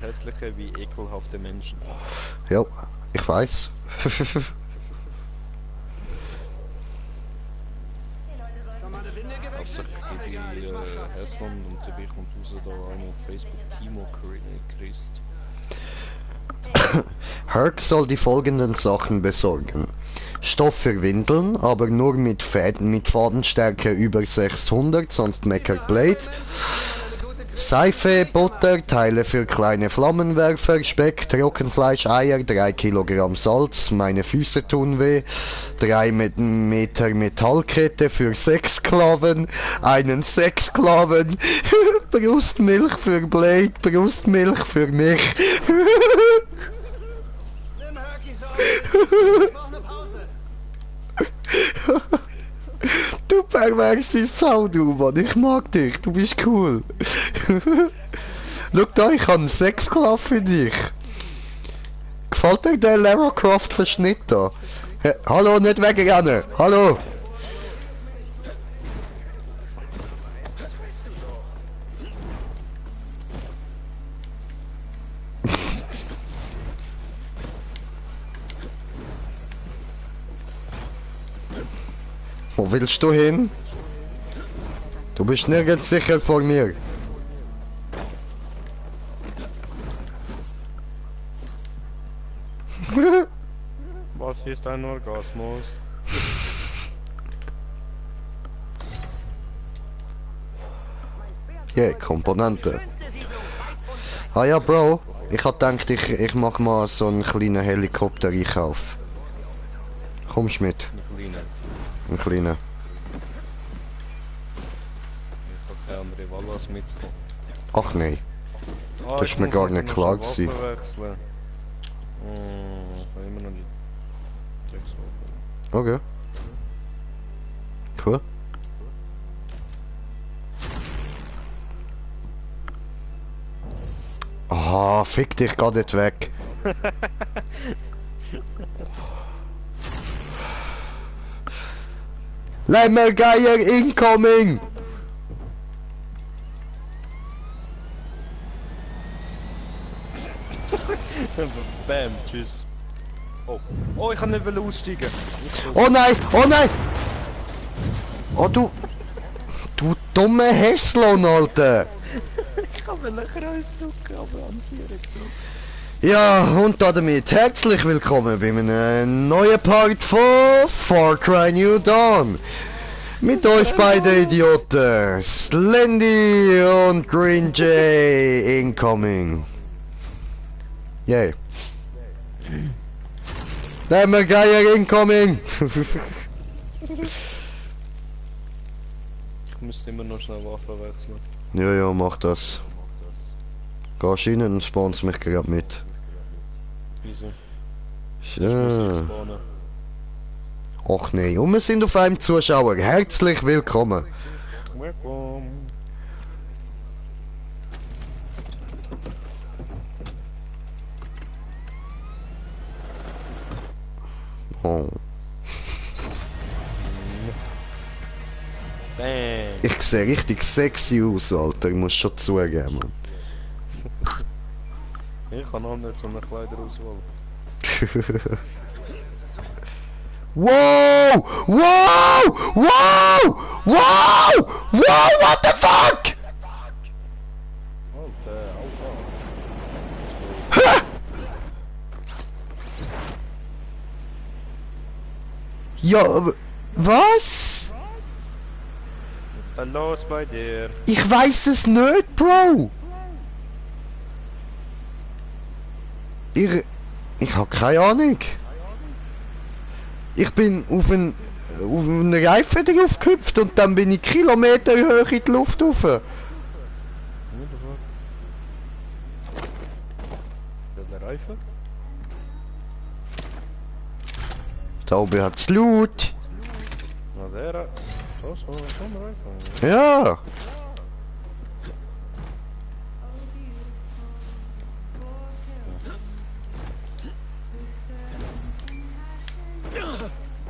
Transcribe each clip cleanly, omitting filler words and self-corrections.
hässliche wie ekelhafte Menschen. Ja, ich weiß. Hauptsächlich die Hässland und dabei kommt raus da einmal auf Facebook Timo Christ. Herc soll die folgenden Sachen besorgen. Stoff für Windeln, aber nur mit Fadenstärke über 600, sonst meckert Blade. Seife, Butter, Teile für kleine Flammenwerfer, Speck, Trockenfleisch, Eier, 3 Kilogramm Salz, meine Füße tun weh, 3 Meter Metallkette für Sexsklaven, einen Sexsklaven, Brustmilch für Blade, Brustmilch für mich. Du perverses Sau, du Mann, ich mag dich, du bist cool. Schau da, ich habe einen Sexsklav für dich. Gefällt dir der Lara Croft Verschnitt da? Hallo, nicht wegrennen, hallo. Wo willst du hin? Du bist nirgends sicher vor mir. Was ist ein Orgasmus? Yeah, Komponente. Ah ja, Bro. Ich hab gedacht, ich mach mal so einen kleinen Helikopter Einkauf. Kommst mit? Ein kleiner. Ich hab keine andere Wahl als mitzukommen. Ach nein. Das ist mir gar nicht klar gewesen. Wechseln. Ich habe immer noch die Dreckswaffe. Okay. Cool. Ah, fick dich, geh nicht weg. Lämmergeier incoming! Bam, tschüss. Oh, oh, ich kann nicht aussteigen. Oh nein, oh nein! Oh du dumme Häslon, Alter! Ich kann mir einen Kreis drücken, aber anführen. Ja, und damit herzlich willkommen bei einem neuen Part von Far Cry New Dawn. Mit euch beiden Idioten, Slendy und Green Jay incoming. Yay. Lämmergeier incoming! Ich müsste immer noch schnell Waffen wechseln. Ja, ja, mach das. Gehst rein und spawnst mich gerade mit. Wieso? Ich muss Ja. nicht spawnen. Ach nee, und wir sind auf einem Zuschauer. Herzlich willkommen. Welcome. Oh. Bam. Ich sehe richtig sexy aus, Alter. Ich muss schon zugeben. Ich habe noch nicht so eine Kleiderauswahl. Wow! Wow! Wow! Wow! Wow! What the fuck? Alter. Ja, was? Was ist los bei dir? Ich weiß es nicht, Bro. Ich habe keine Ahnung. Ich bin auf einen Reifen drauf gehüpft und dann bin ich Kilometer hoch in die Luft rauf. What the der Reifen? Da oben hat's Loot. Na der... So ein Reifen. Ja.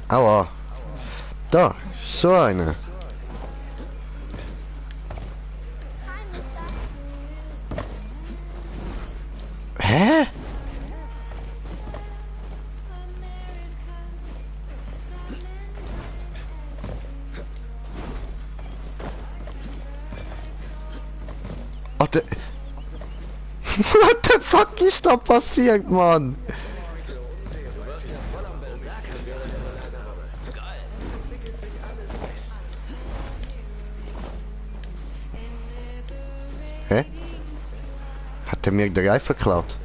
Aua. Da, so eine. Hä? Warte. What the fuck ist da passiert, Mann? Hä? Hat er mir den Reifen geklaut?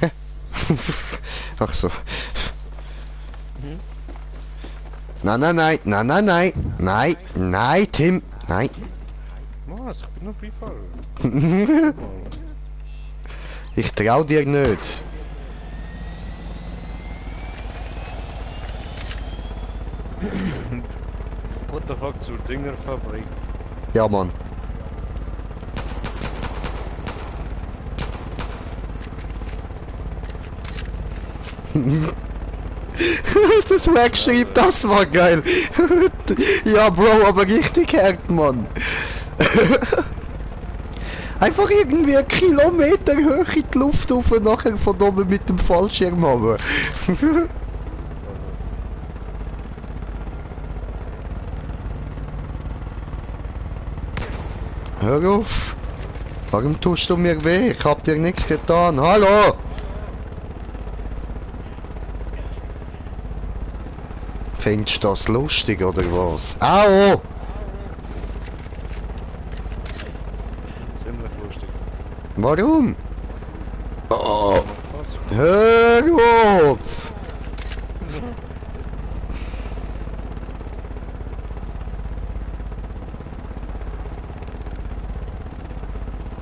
Hä? Ach so. Nein, nein, nein, nein, nein, nein, nein, nein, Tim, nein. Was? Ich bin nur Beifahrer. Ich trau dir nicht. What the fuck zur Düngerfabrik? Ja, Mann. Das wegschrieb, das war geil. Ja, Bro, aber richtig hart, Mann. Einfach irgendwie 1 Kilometer hoch in die Luft auf und nachher von oben mit dem Fallschirm haben. Hör auf! Warum tust du mir weh? Ich hab dir nichts getan. Hallo! Findest du das lustig oder was? Au! Ziemlich lustig. Warum? Oh, Was? hör auf!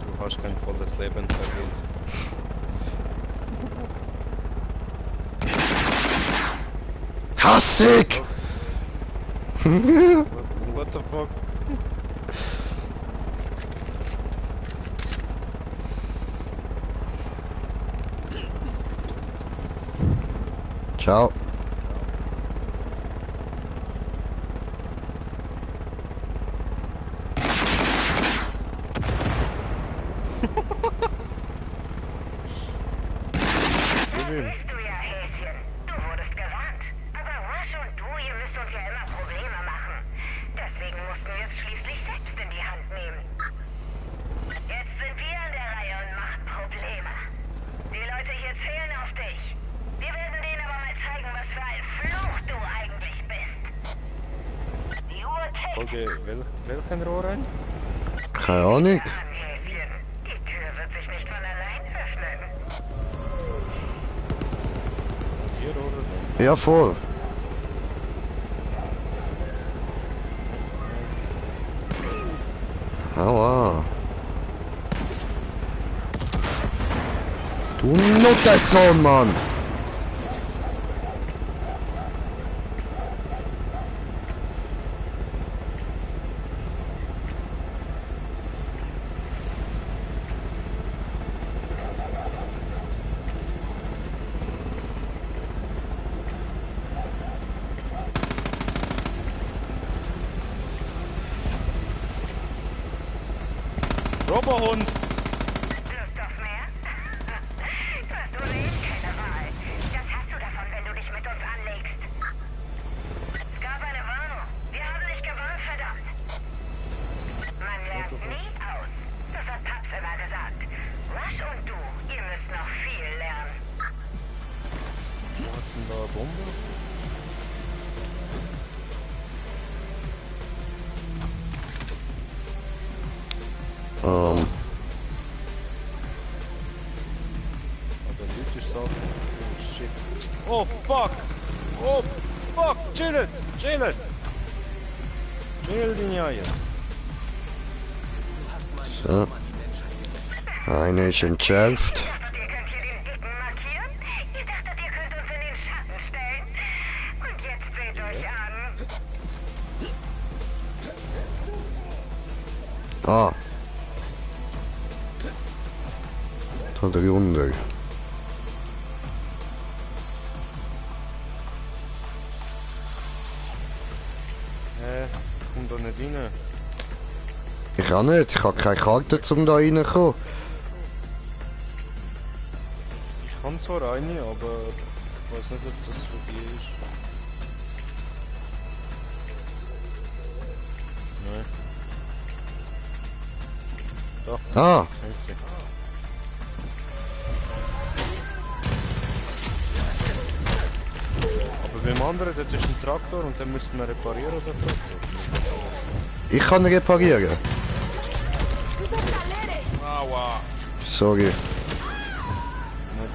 Du hast kein volles Leben verdient. Hassig! What the fuck? Ciao. Siehst du ja, Häschen. Du wurdest gewarnt. Aber Rush und du, ihr müsst uns ja immer Probleme machen. Deswegen mussten wir es schließlich selbst in die Hand nehmen. Jetzt sind wir an der Reihe und machen Probleme. Die Leute hier zählen auf dich. Wir werden denen aber mal zeigen, was für ein Fluch du eigentlich bist. Die Uhr tickt. Okay, welchen Rohr rein? Keine Ahnung. An, Häschen. Die Tür wird sich nicht von allein öffnen. Hier oder? Ja, voll. Aua. Du Nuttersohn, Mann! Robohund! Lust auf mehr? Du hast ohnehin keine Wahl. Das hast du davon, wenn du dich mit uns anlegst. Es gab eine Warnung. Wir haben dich gewarnt, verdammt. Man lernt nie aus. Das hat Paps immer gesagt. Rush und du, ihr müsst noch viel lernen. Wo hat's denn da eine Bombe? Aber Leute sagen, oh shit. Oh fuck! Oh fuck! Chillen! Chillen! Chill die Eier. So. Eine ist entschärft. Ihr dachtet, ihr könnt hier den Dicken markieren? Ihr dachtet, ihr könnt uns in den Schatten stellen? Und jetzt seht euch an. Ah. Da drunter. komm da nicht rein. Ich auch nicht, ich habe keine Karte zum da reinkommen. Ich kann zwar eine, aber ich weiß nicht, ob das für die ist. Nein. Doch, Ah, kennt sie. Aber beim anderen, das ist ein Traktor und den müssten wir reparieren, den Traktor. ich kann reparieren. Aua! Sorry. Nein,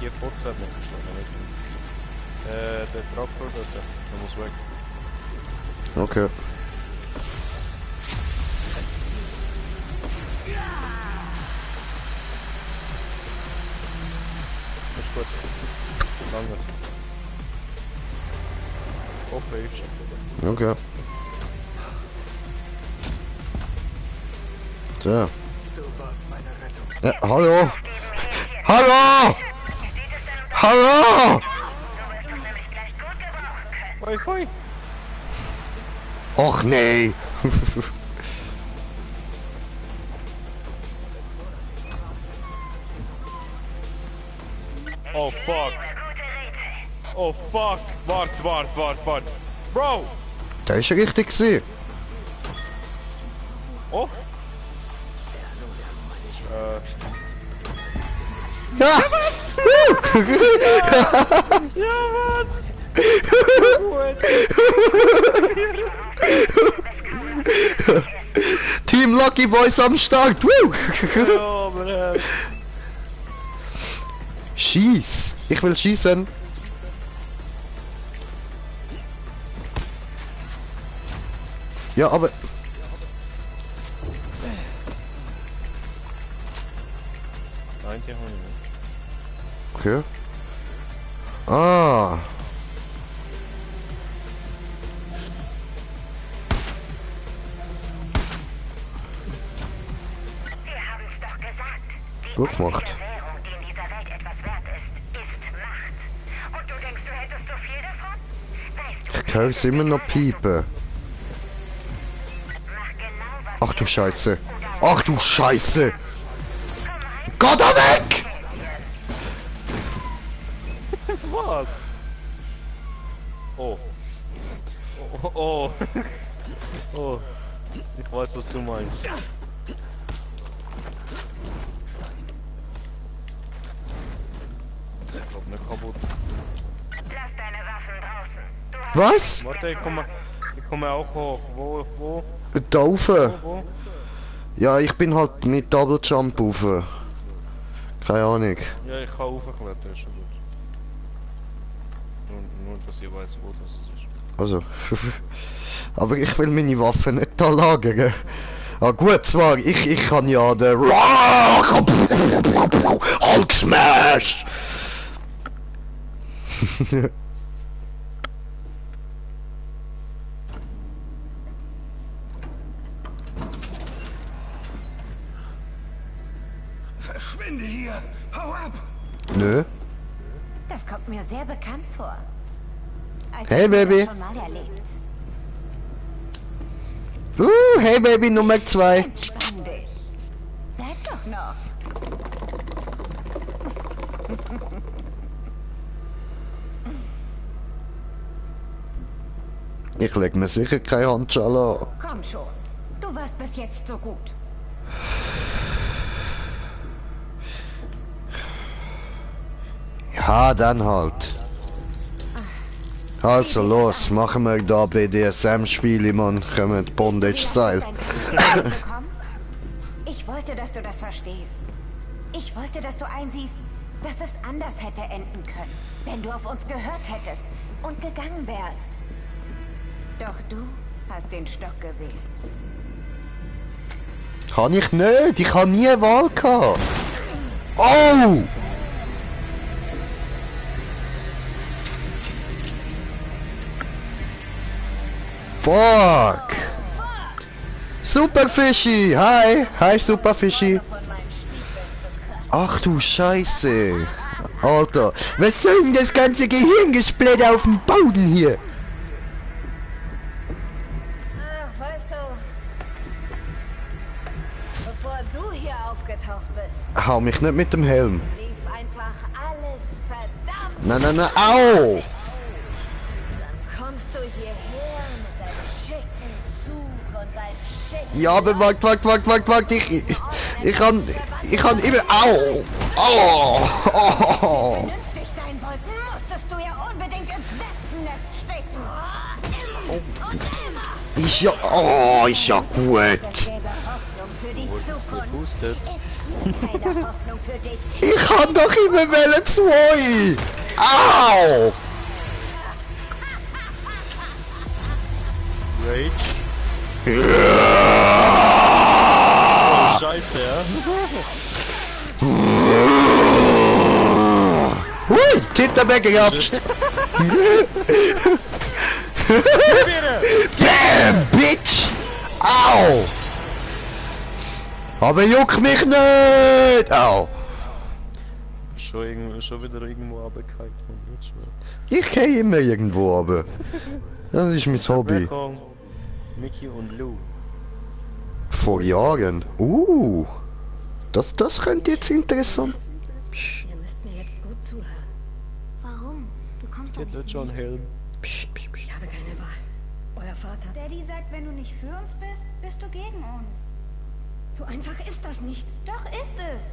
die Fotze hat nicht geschlagen, nicht. Der Traktor dort, der muss weg. Okay. Das ist gut. Lange. Offen ist. Okay. So. Du warst meine Rettung. Ja, hallo! Hallo! Hallo! Oi, oi! Och nee! Oh fuck! Oh fuck! Wart! Bro! Der ist richtig gewesen. Oh! Ja! Ja, was? Team Lucky Boys am Start! Woo! Ja, Mann. Schieß! Ich will schießen! Ja, aber... Nein, die haben wir nicht. Okay. Ah! Wir haben es doch gesagt. Die Gut gemacht. einzige Währung, die in dieser Welt etwas wert ist Macht. Und du denkst, du hättest so viel davon? Weißt du, Ich höre es immer noch piepen. mach genau, was Ach du Scheiße! Ach du Scheiße! Geh da weg! Was? Oh. Oh, oh. Oh. Ich weiß, was du meinst. Ich glaub nicht kaputt. lass deine Waffen draußen. Du hast Was? Warte, ich komme auch hoch. Wo? Da rauf. Wo? Ja, ich bin halt mit Double Jump rauf. Keine Ahnung. Ja, ich kann raufklettern, ist schon gut. Nur, dass ich weiß, wo das ist. Also. Aber ich will meine Waffen nicht da lagern. Ah gut, zwar, ich kann ja den Hulk Smash! Verschwinde hier! Hau ab! Nö. Das kommt mir sehr bekannt vor. Als Hey, hätten wir Baby. das schon mal erlebt. Hey Baby Nummer 2. Entspann dich. Bleib doch noch. Ich leg mir sicher keine Handschelle an. Komm schon. Du warst bis jetzt so gut. Ja, dann halt. Also los, machen wir da BDSM-Spiele, Mann. Kommen Bondage-Style. Ich wollte, dass du das verstehst. Ich wollte, dass du einsiehst, dass es anders hätte enden können, wenn du auf uns gehört hättest und gegangen wärst. Doch du hast den Stock gewählt. Kann ich nicht, ich habe nie eine Wahl gehabt. Oh! Fuck! Superfischi! Hi! Hi Superfischi! Ach du Scheiße! Alter, was soll denn das ganze Gehirngesplätter auf dem Boden hier? Ach, weißt du, aufgetaucht bist. Hau mich nicht mit dem Helm. Lief einfach alles verdammt. Nein, nein, nein, au! Dann kommst du hierher mit deinem schicken Zug und deinen schicken... Ja, aber wart, ich kann immer, au! Au! Oh. Vernünftig sein wollten, musstest du ja unbedingt ins Wespennest stechen. Und immer. Ist ja gut. Gäbe Hoffnung für die Zukunft. Gepustet. Ist keine Hoffnung für dich. Ich kann doch immer wählen 2! Au! Rage. Oh, scheiße, ja. Hui, Titterbäcker gehabt! Bam, Bitch! Au! Aber juck mich nicht! Au! Schon wieder irgendwo runtergefallen. Ich gehe immer irgendwo aber. Das ist mein Hobby. Mickey und Lou. Vor Jahren. Das könnte jetzt interessant. Psch, Ihr müsst mir jetzt gut zuhören. Warum? Du kommst doch Geht nicht nicht schon mit. Helm. psch, psch, psch. Ich habe keine Wahl. Euer Vater. Daddy sagt, wenn du nicht für uns bist, bist du gegen uns. So einfach ist das nicht. Doch ist es.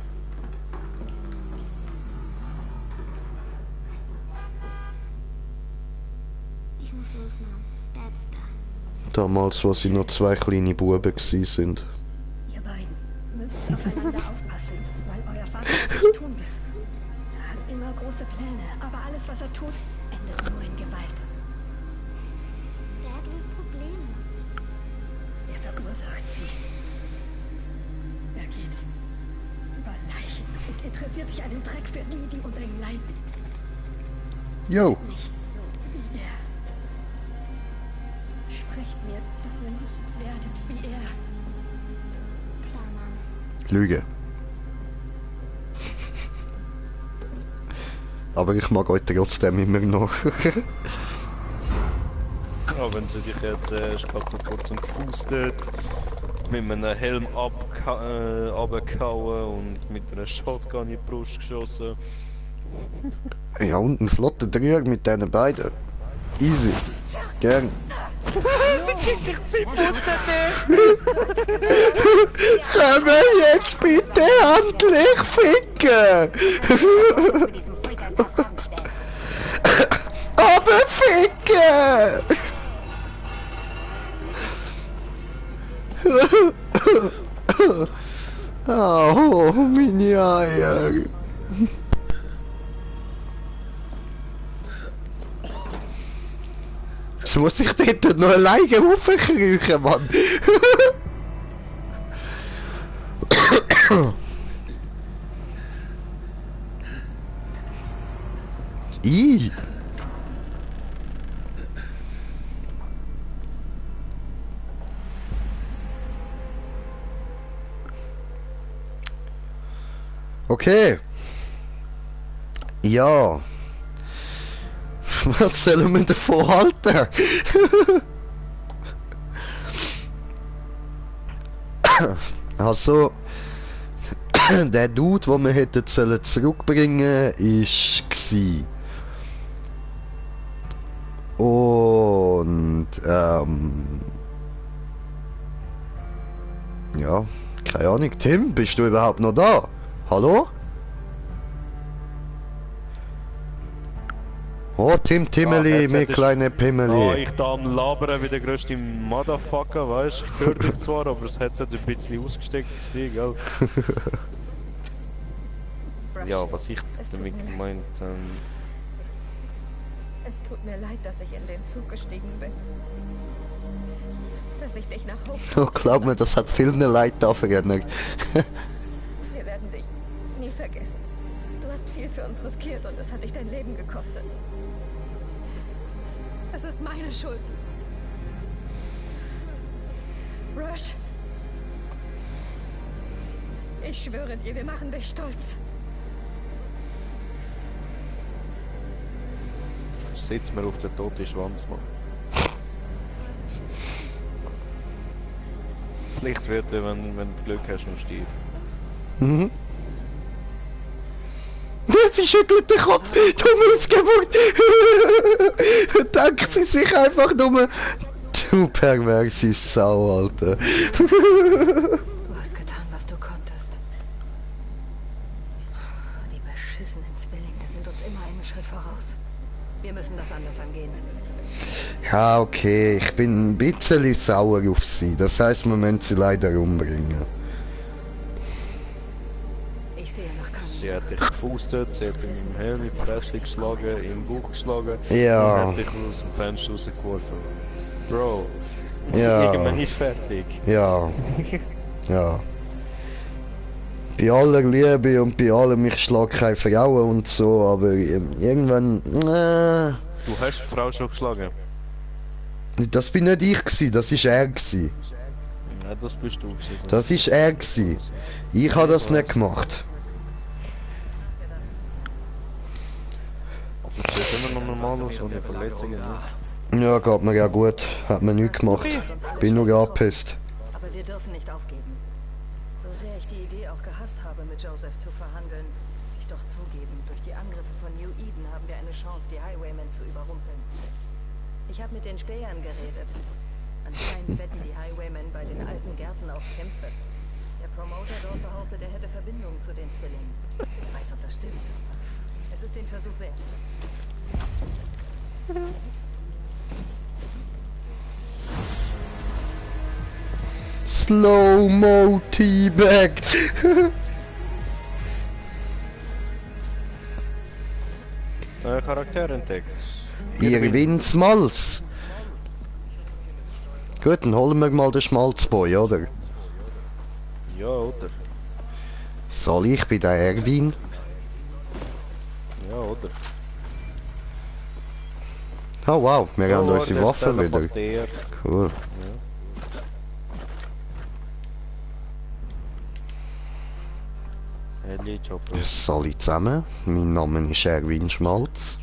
Ich muss los, Mom. Dad's da. Damals, wo sie noch 2 kleine Buben gsi sind. Ihr beiden müsst aufeinander aufpassen, weil euer Vater das nicht tun wird. Er hat immer große Pläne, aber alles, was er tut, endet nur in Gewalt. Dad löst Probleme. Er verursacht sie. Er geht über Leichen und interessiert sich einen Dreck für die, die unter ihm leiden. Jo, Nicht wie er. Sprecht mir, dass ihr nicht werdet wie er. Klar, Mom. Lüge. Aber ich mag euch trotzdem immer noch. Ja, wenn sie dich jetzt erst gerade vor kurzem gefustet, mit einem Helm abgehauen und mit einer Shotgun in die Brust geschossen. Ja, und ein flotter Dreier mit diesen beiden. Easy. Gern. Können wir jetzt bitte endlich ficken? Für diesen Freak ein paar Fragen stellen. Aber ficken! Oh, meine Eier. Jetzt muss ich dort noch alleine raufkriechen, Mann. I. Okay. Ja. Was sollen wir davon halten? Also, der Dude, den wir hätten zurückbringen sollen, war und ja, keine Ahnung. Tim, bist du überhaupt noch da? Hallo? Oh, Timmeli, jetzt mein hättest- kleiner Pimmeli. Ich da am Labern wie der grösste Motherfucker, weißt du? Ich höre dich zwar, aber das Headset ein bisschen ausgesteckt gewesen, gell? Ja, was ich Es tut damit mir leid. gemeint Es tut mir leid, dass ich in den Zug gestiegen bin. Dass ich dich nach Hope... Oh, glaub mir, das hat vielen Leid da verändert. Wir werden dich nie vergessen. Du hast viel für uns riskiert und es hat dich dein Leben gekostet. Das ist meine Schuld. Rush. Ich schwöre dir, wir machen dich stolz. Sitz mir auf den toten Schwanz, Mann. Vielleicht wird er, wenn du Glück hast, noch steif. Mhm. Sie schüttelt den Kopf, du Missgeburt! Denkt sie sich einfach nur, du perverse Sau, Alter. Du hast getan, was du konntest. Die beschissenen Zwillinge sind uns immer einen Schritt voraus. Wir müssen das anders angehen. Ja, okay, ich bin ein bisschen sauer auf sie. Das heißt, wir müssen sie leider umbringen. Ich sehe nach Kanye. Sie hat dich gefustet, sie hat ihn im Helm in die Fresse geschlagen, im Bauch geschlagen Ja. und hat dich aus dem Fenster rausgeworfen. Bro, Ja. irgendwann ist fertig. Ja. Ja. Bei aller Liebe und bei allem, ich schlage keine Frauen und so, aber irgendwann... Du hast die Frau schon geschlagen? das bin nicht ich gsi, das ist er gsi. Ja, das bist du gewesen. Das ist er gsi. Ich habe das nicht gemacht. Das sieht immer noch normal aus, ohne Verletzungen. Ne? Ja, geht mir ja gut. Hat mir nichts gemacht. Bin nur angepisst. Aber wir dürfen nicht aufgeben. So sehr ich die Idee auch gehasst habe, mit Joseph zu verhandeln, muss ich doch zugeben, durch die Angriffe von New Eden haben wir eine Chance, die Highwaymen zu überrumpeln. Ich habe mit den Spähern geredet. Anscheinend wetten die Highwaymen bei den alten Gärten auf Kämpfe. Der Promoter dort behauptet, er hätte Verbindungen zu den Zwillingen. Wer weiß, ob das stimmt. Es ist den Versuch wert. Slow-Mo Teabagged. Neuer Charakter entdeckt. Irwin Smalz. Gut, dann holen wir mal den Schmalzboy, oder? Ja, oder? Soll ich bei der Erwin? Ja, oder? Oh wow, wir haben Oh, unsere der Waffen wieder. teleportiert. Cool. Heli-Chopper. Salut zusammen, mein Name ist Erwin Schmalz.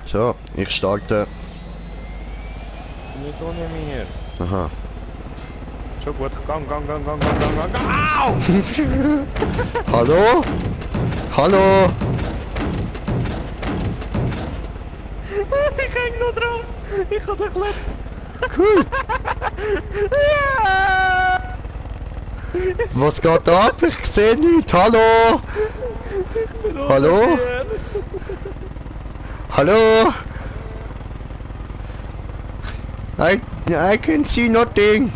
So, ich starte. Nicht ohne mir. Aha. Schon gut. Gang, gang, gang, gang, gang, gang, gang. Au! Hallo? Hallo? Ich häng noch dran. Ich hab den Klepp. Cool. Was geht da ab? Ich sehe nichts. Hallo? Hallo? Hallo? I can see nothing.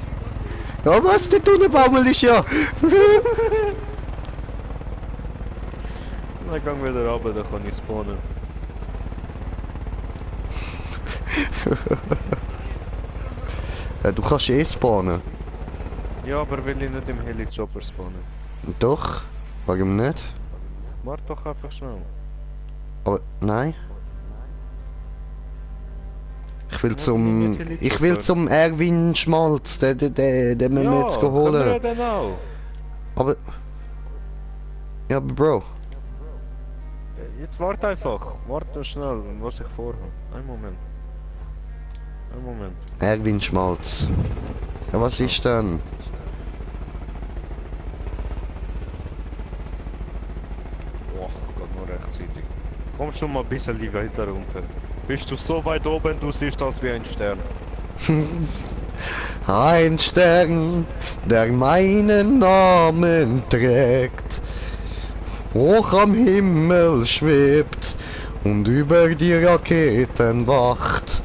Ja, was der Tunnelbaumel ist ja. Dann gang wieder runter, dann kann ich spawnen. Ja, du kannst eh spawnen. Ja, aber will ich nicht im Heli-Chopper spawnen. Doch? Warum nicht? Warte doch einfach schnell. Aber nein. Ich will zum Erwin Schmalz, den müssen wir jetzt können wir holen. dann auch. Aber... Ja, aber Bro. Jetzt warte einfach. Warte schnell, was ich vorhabe. Einen Moment. Einen Moment. Erwin Schmalz. Ja, was ist denn? Boah, geht nur rechtzeitig. Kommst du mal ein bisschen weiter runter? Bist du so weit oben, du siehst das wie ein Stern. Ein Stern, der meinen Namen trägt, hoch am Himmel schwebt und über die Raketen wacht.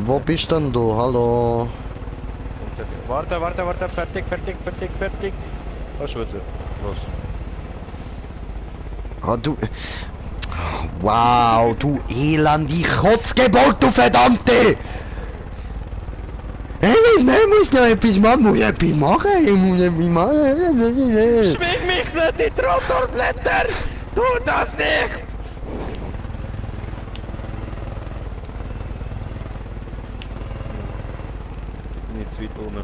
Wo bist denn du? Hallo? Warte, warte, warte, fertig, fertig, fertig, fertig. Was wird los? Ah, du... Wow, du Elend, ich Kotzgeburt, du Verdammte! Ich muss noch etwas machen, muss etwas machen, ich muss etwas machen. Schwing mich nicht in die Rotorblätter! Tu das nicht! Nicht zu weit unten.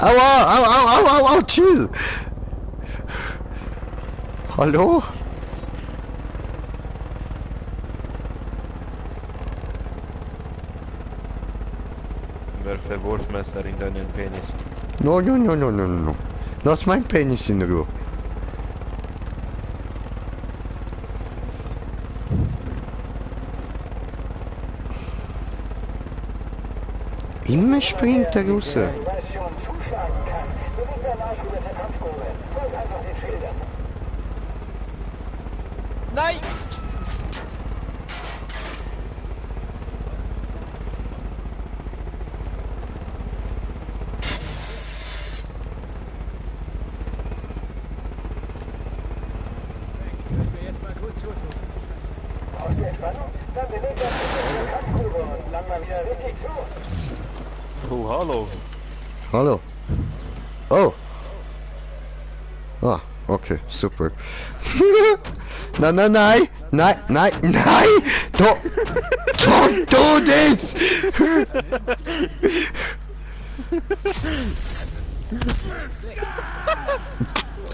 Aua, au, au, au, au, au, chill. Hallo? Werfe Wurfmesser in deinen Penis. No, no, no, no, no, no. Lass mein Penis in Ruhe. Immer springt er raus. Was schon zuschlagen kann. Bewegt der Marschroute der Kampfkurve. Folgt einfach den Schildern. Nein! Aus der Entspannung? Dann bewegt der Marschroute der Kampfkurve und lang mal wieder richtig zu. Oh, hallo. Hallo. Oh. Ah, okay, super. Nein, nein, nein, nein, nein, nein! Don't do this!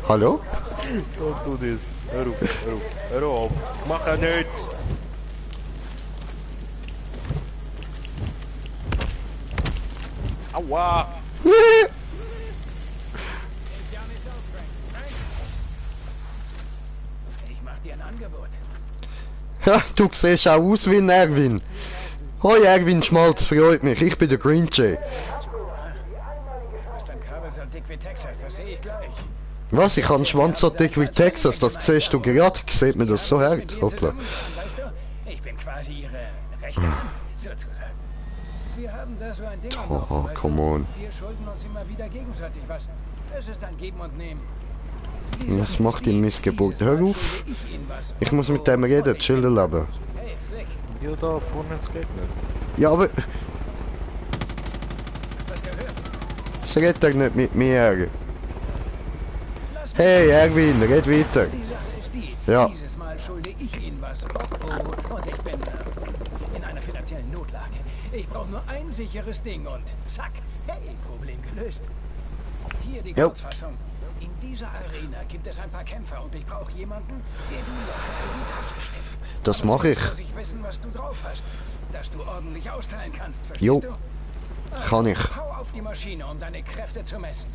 Hallo? Don't do this. Hör auf, hör auf, hör auf. Mach er nicht! Aua! Ich mach dir ein Angebot. Ja, du siehst auch aus wie ein Erwin. Hoi Erwin Schmalz, freut mich, ich bin der Green Jay. Du hast ein Kabel so dick wie Texas, das sehe ich gleich. Was, ich habe einen Schwanz so dick wie Texas, das siehst du gerade, sieht mir das so hart. Hoppla. Weißt du, ich bin quasi ihre rechte Hand, sozusagen. Wir haben da so ein Ding am Laufen, Oh, weißt come du? on. Wir schulden uns immer wieder gegenseitig was. Es ist ein Geben und Nehmen. Was macht die Missgeburt? Hör auf. Ich muss mit dem reden, chillen leben. Hey, Slick, Ja, da vorne ins Gegner. Ja, aber was gehört? es redet doch nicht mit mir. Lass mich. Hey Erwin, red weiter. Die Sache ist die, Ja. dieses Mal schulde ich Ihnen was. Oh, und ich bin in einer finanziellen Notlage. Ich brauche nur ein sicheres Ding und zack, hey, Problem gelöst. Hier die Jo. Kurzfassung. In dieser Arena gibt es ein paar Kämpfer und ich brauche jemanden, der die locker in die Tasche steckt. Das Aber mache ich. zuerst muss ich wissen, was du drauf hast, dass du ordentlich austeilen kannst, verstehst Jo. du? Kann ich. Hau auf die Maschine, um deine Kräfte zu messen.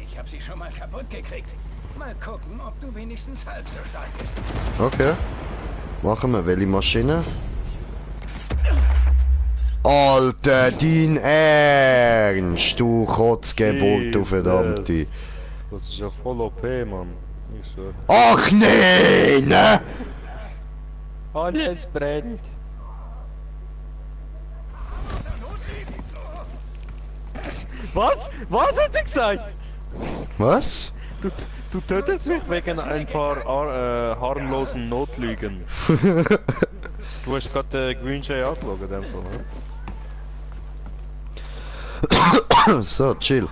Ich habe sie schon mal kaputt gekriegt. Mal gucken, ob du wenigstens halb so stark bist. Okay. Machen wir. Welche Maschine? Alter, dein Ernst, du Kotzgeburt, du verdammte. Jesus. Das ist ja voll OP, Mann. Ich so. Ach nee, ne? Alles brennt. Was? Was hat er gesagt? Was? Du tötest mich wegen ein paar harmlosen Notlügen. Du hast gerade Green Jay angeschaut, in dem Fall, ne? So, chill.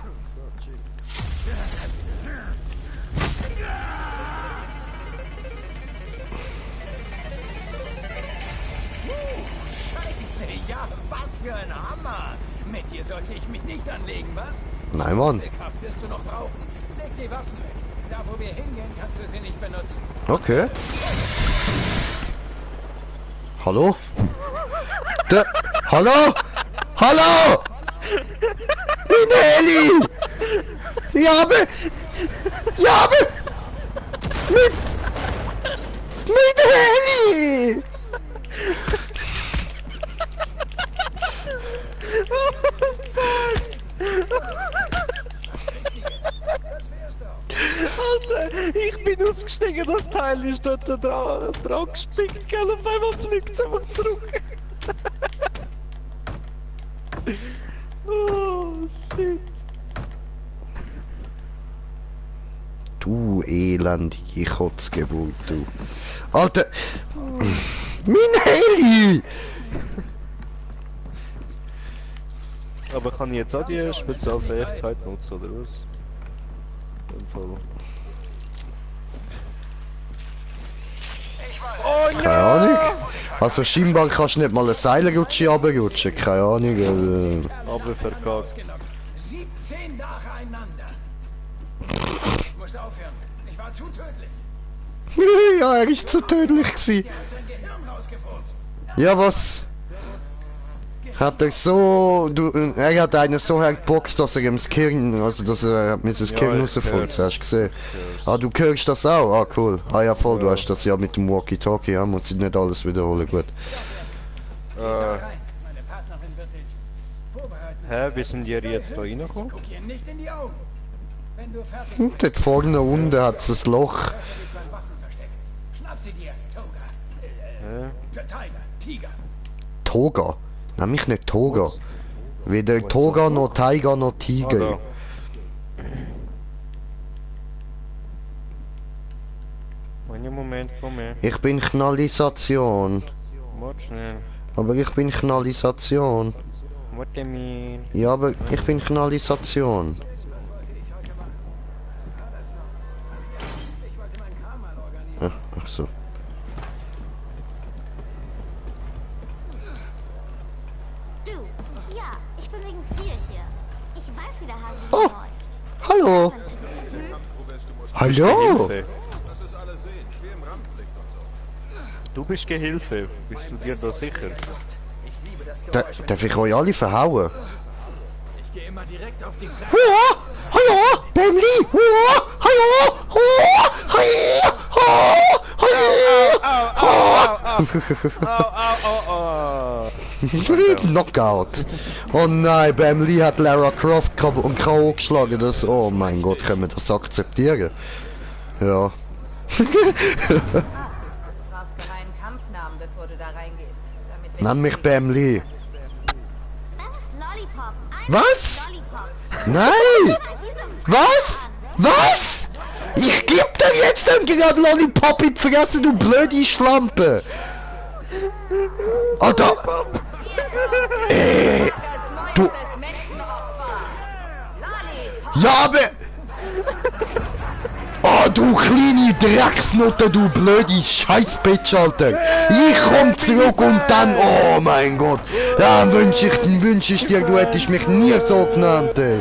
Scheiße, ja, was für ein Hammer. Mit dir sollte ich mich nicht anlegen, was? Nein, Mann. Kraft wirst du noch brauchen. Leg die Waffen weg. Da, wo wir hingehen, kannst du sie nicht benutzen. Okay. Hallo? Hallo? Hallo? Minelli! Ja, aber... Ja, aber... Minelli! Das wär's doch. Alter, ich bin ausgestiegen, das Teil ist dort dran gespickt, gell? Auf einmal fliegt es einfach zurück. Oh, shit. Du elendige Kotzgeburt, du. Alter! Minelli! Aber kann ich jetzt auch die Spezialfähigkeit nutzen, oder was? In dem Fall. Keine Ahnung. Also scheinbar kannst du nicht mal eine Seilrutsche runterrutschen, keine Ahnung. Aber verkackt. 17 nacheinander. Ich musste aufhören. Ich war zu tödlich. Ja, er ist zu tödlich gewesen. Er hat sein Gehirn rausgefurzt. Ja, was? Hat er so... er hat einen so hergeboxt, dass er ihm das Gehirn... Also, dass er mit das Gehirn rausfällt. Hast du gesehen? Ah, du hörst das auch? Ah, cool. Ah ja, voll, du hast das ja mit dem Walkie-Talkie. Ja, muss ich nicht alles wiederholen, gut. Rein. Meine Partnerin wird dich vorbereiten. Wie sind die jetzt da reingekommen? Guck ihr nicht in die Augen. Wenn du fertig Und dort vorne unten hat es ein Loch. öffne dich beim Waffenversteck. Schnapp sie dir, Toga. Tiger. Toga? Nenn mich nicht Toga. Weder Toga noch Tiger noch Tiger. Einen Moment, Moment. Ich bin Knallisation. Warte schnell. Aber ich bin Knallisation. Warte mir. Ja, aber ich bin Knallisation. Ach so. Du, ja, ich bin wegen dir hier. Ich weiß, wie der Hase Oh. läuft. Hallo. Hallo. Gehilfe. Du bist Gehilfe. Bist du dir da sicher? Darf ich euch alle verhauen? Ich gehe immer direkt auf die Fresse. Hua! Hallo! Bamli! Hua! Hallo! Hua! Knockout! Oh nein, Bamli hat Lara Croft und K.O. geschlagen. Das, oh mein Gott, können wir das akzeptieren? Ja. Du brauchst doch einen Kampfnamen, bevor du da reingehst. Damit wir Nenn mich Bamli. Das ist Lollipop. Was? Lollipop. Nein! Diese Was? Was? Ich geb dir jetzt dann gerade Lollipop in die Fresse, du blöde Schlampe! Alter! Du... das Menschenopfer. Lolli! Ja, aber... Oh, du kleine Drecksnutte, du blöde Scheißbitch, Alter! Ich komm zurück und dann... Oh mein Gott! Dann wünsch ich dir, du hättest mich nie so genannt, ey!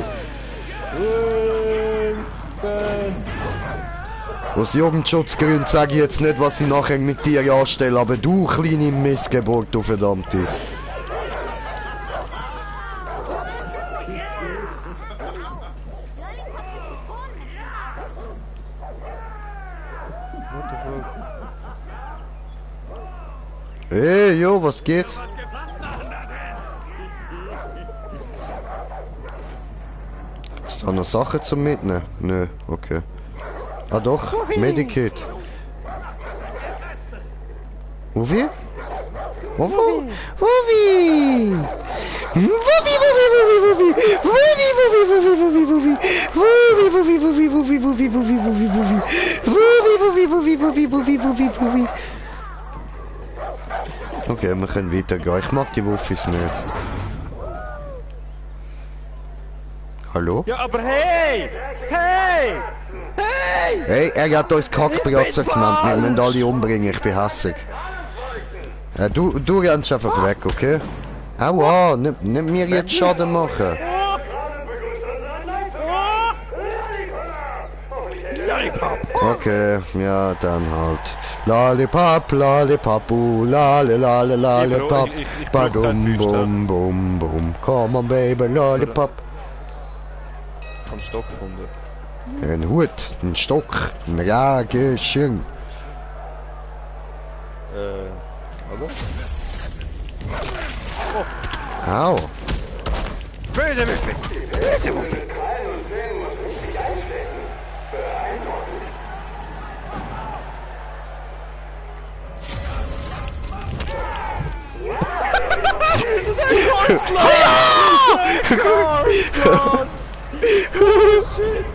Aus Jugendschutzgründen sage ich jetzt nicht, was ich nachher mit dir anstelle, aber du kleine Missgeburt, du verdammte. Hey, jo, was geht? Ist da noch Sachen zum Mitnehmen? Nö, okay. Ah doch, Medikit. Uvi? Uvi? Uvi! Okay, wir können weitergehen. Ich mag die Wuffis nicht. Hallo? Ja, aber hey! Hey! Hey! Hey, er hat uns Kackbratzer genannt. Wir müssen alle umbringen, ich bin hässig. Du rennst einfach weg, okay? Aua, nicht mir jetzt Schaden machen. Okay, ja, dann halt. Lollipop, lollipopu, lollipop. Badum, bum, bum, bum. Come on, baby, lollipop. Am Stock gefunden. Ein Hut, ein Stock, ein Rageschirm. Aber? Au. Böse Wuffi! Böse Wuffi! Shit!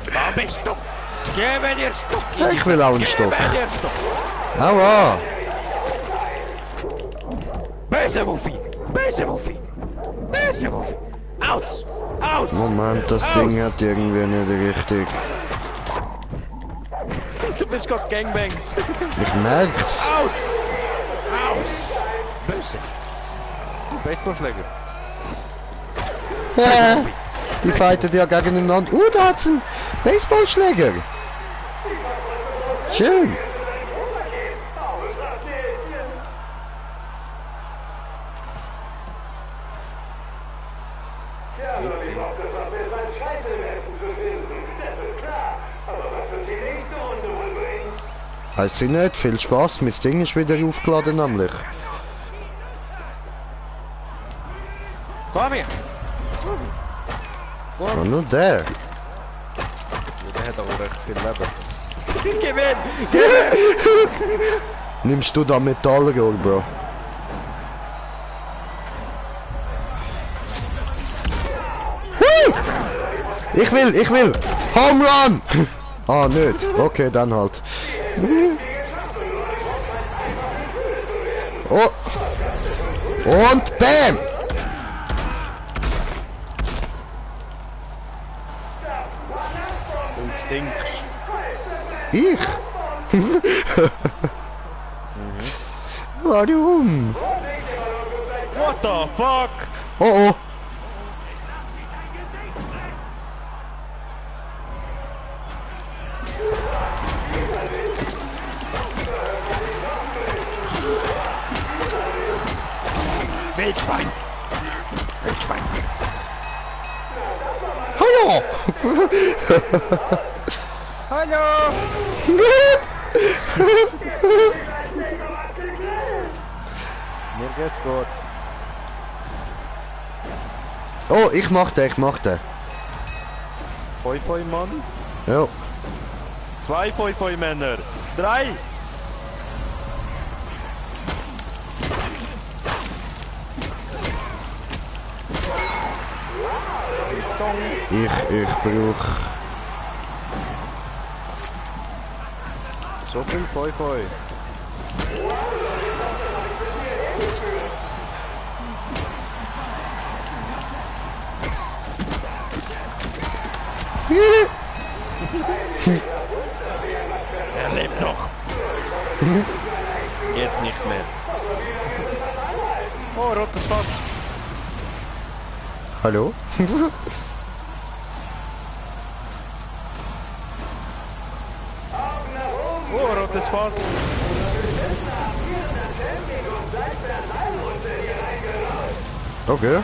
Da bist du! Gib mir dir Stock! Ich will auch einen Stock. Gib mir dir Stock! Aua. Böse Wuffi! Böse Wuffi! Böse Wuffi! Aus! Aus! Moment, das Ding hat irgendwie nicht richtig. Du bist gerade gangbangt! Ich merk's. Aus! Aus! Böse! Du Baseballschläger! Die fighten ja gegeneinander. Da hat's einen Baseballschläger. Schön. Ja, nur die Bock, das war besser als Scheiße im Essen zu finden. Das ist klar. Aber was wird die nächste Runde wohl bringen? Heißt sie nicht? Viel Spaß, mein Ding ist wieder aufgeladen nämlich. Komm her! Oh, nur der. Ja, der hat auch recht viel Leben. Gewinn! Nimmst du da Metallrohr, Bro? Hui! Ich will! Home Run! Ah, nicht. Okay, dann halt. Oh! Und BAM! Du stinkst. Ich? Warum? What the fuck? Oh oh. Wildschwein! Wildschwein! Hallo! Hallo! Mir geht's gut. Oh, ich mach den. Foi Mann. Ja. 2 Foi Männer. 3. Ich brauch... So viel Foi. Er lebt noch. Jetzt nicht mehr. Oh, rotes Fass. Hallo? Oh, rotes Fass. Okay.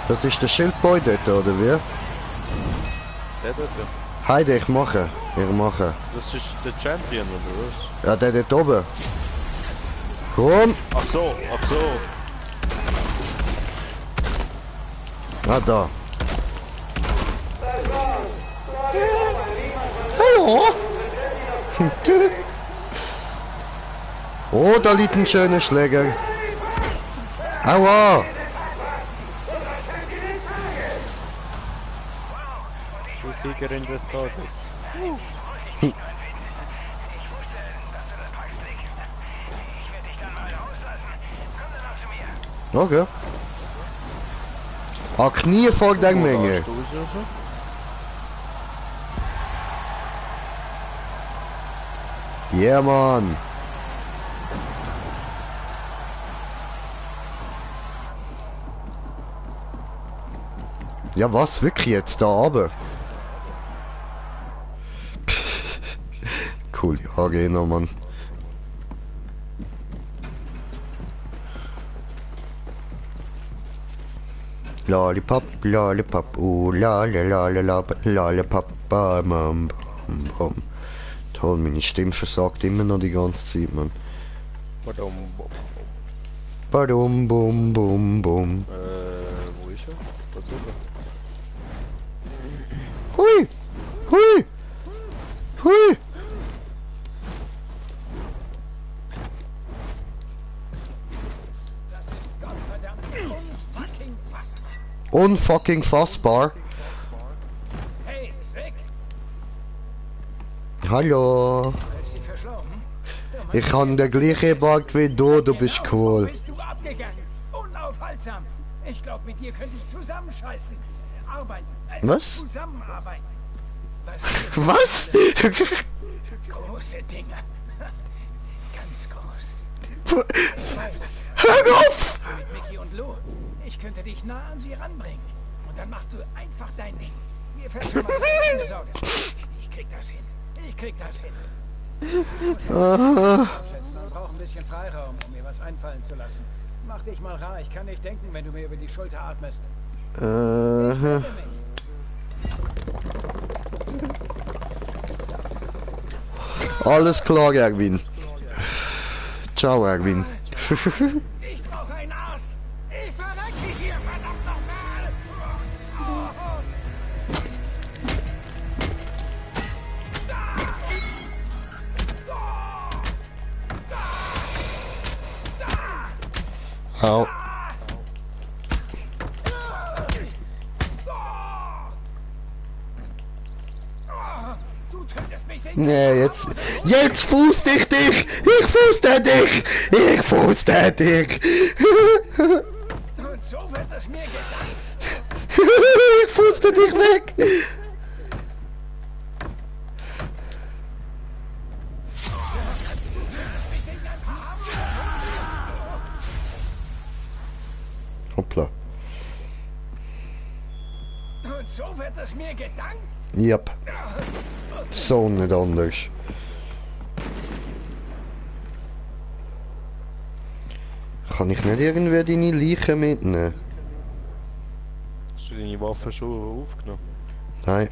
Das ist der Schildboy dort, oder wie? Der dort. Heide, ich mache. Das ist der Champion, oder was? Ja, der dort oben. Komm! Ach so. Ah, da. Hallo? Oh, da liegt ein schöner Schläger. Aua! Du Siegerin des Tages. Okay. Ah, Knie vor der Menge. Ja, Mann. Ja, was? Wirklich jetzt? Da oben? Cool, ja, genau, Mann. Lollipop, oh lollipop, bam. Toll, meine Stimme versagt immer noch die ganze Zeit, Mann. Badum, bum, bum, bum. Wo ist er? Da drüben. Hui! Das ist gottverdammt unfucking fassbar. Unfucking fassbar. Hey, ist weg. Hallo. Ist sie verschlafen? Ich habe den gleichen Bart wie du bist cool. Bist du abgegangen? Unaufhaltsam. Ich glaube, mit dir könnte ich zusammenscheißen. Arbeiten. Was? Zusammenarbeiten. Was? Große Dinge. Ganz groß. Hör auf! Mit Mickey und Lou. Ich könnte dich nah an sie ranbringen. Und Dann machst du einfach dein Ding. Mir fällt schon was ein, keine Sorge. Ich krieg das hin. Ich krieg das hin. Aufsetzen und brauche ein bisschen Freiraum, um mir was einfallen zu lassen. Mach dich mal rar, ich kann nicht denken, wenn du mir über die Schulter atmest. Alles klar, Erwin. Ciao, Erwin. Ich brauche einen Arzt. Ich verrecke hier, verdammt nochmal. Au. Du tötest mich wegen Nee, jetzt fußt ich dich! Ich fußte dich! Ich fußte dich! Und so wird es mir gedacht. Ich fußte dich weg! Hoppla. Und so wird es mir gedankt. Yep. So nicht anders. Kann ich nicht irgendwie deine Leiche mitnehmen? Hast du deine Waffe schon aufgenommen? Nein.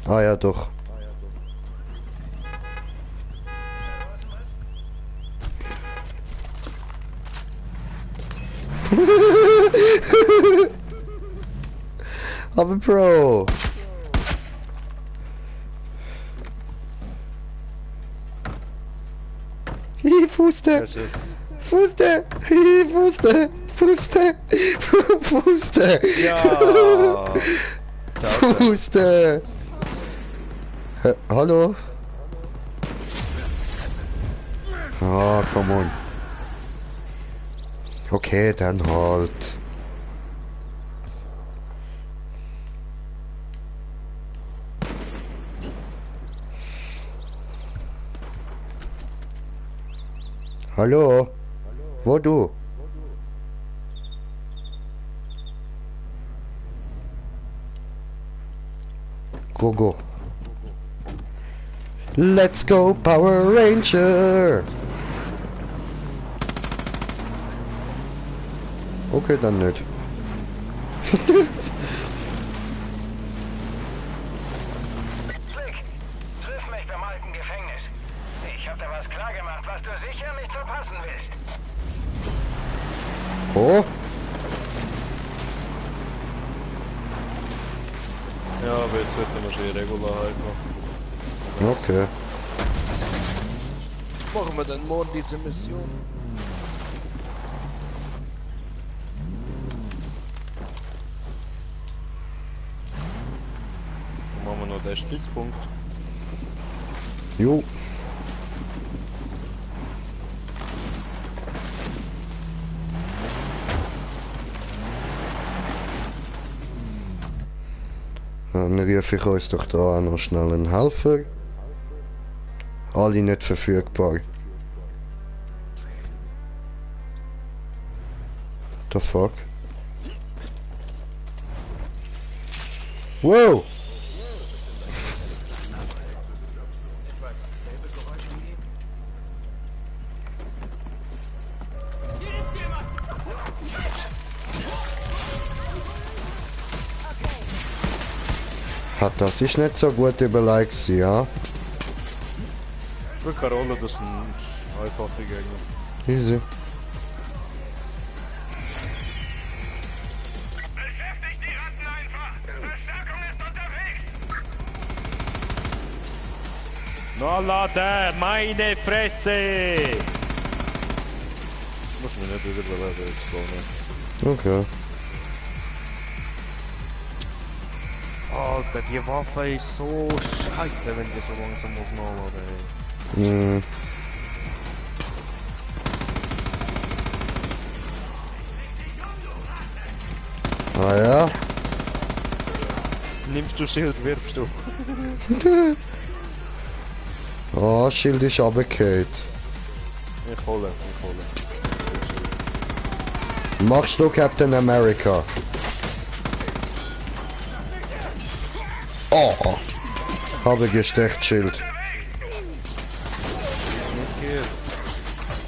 Ah ja, doch. Aber Bro. Ich fußte. Fußte. Ich fußte. Fußte. Fußte. Ja! Fußte. Hallo? Ah, come on. Okay, dann halt. Hallo? Wo du? Go. Let's go, Power Ranger! Okay, dann nicht. Slick, triff mich beim alten Gefängnis. Ich hab dir was klargemacht, was du sicher nicht verpassen willst. Oh, Ja, aber jetzt sollten wir schon regular halt machen. okay. Machen wir dann morgen diese Mission. Dann machen wir noch den Stützpunkt. Jo. Dann rufe ich uns doch da noch schnell einen Helfer. Alle nicht verfügbar. The fuck? Wow! Hat das ist nicht so gut überlegt, ja? Für keine Rolle, das sind einfache Gegner. Easy. Beschäftigt die Ratten einfach! Verstärkung ist unterwegs! Na lade, meine Fresse! Muss mir nicht wieder spawnen. Okay. Alter, die Waffe ist so scheiße, wenn die so langsam muss nachladen, ey. Hm. Ah ja? Nimmst du Schild, wirfst du. Oh, Schild ist runtergefallen. Ich hole. Machst du Captain America? Oh! Habe gesteckt, Schild.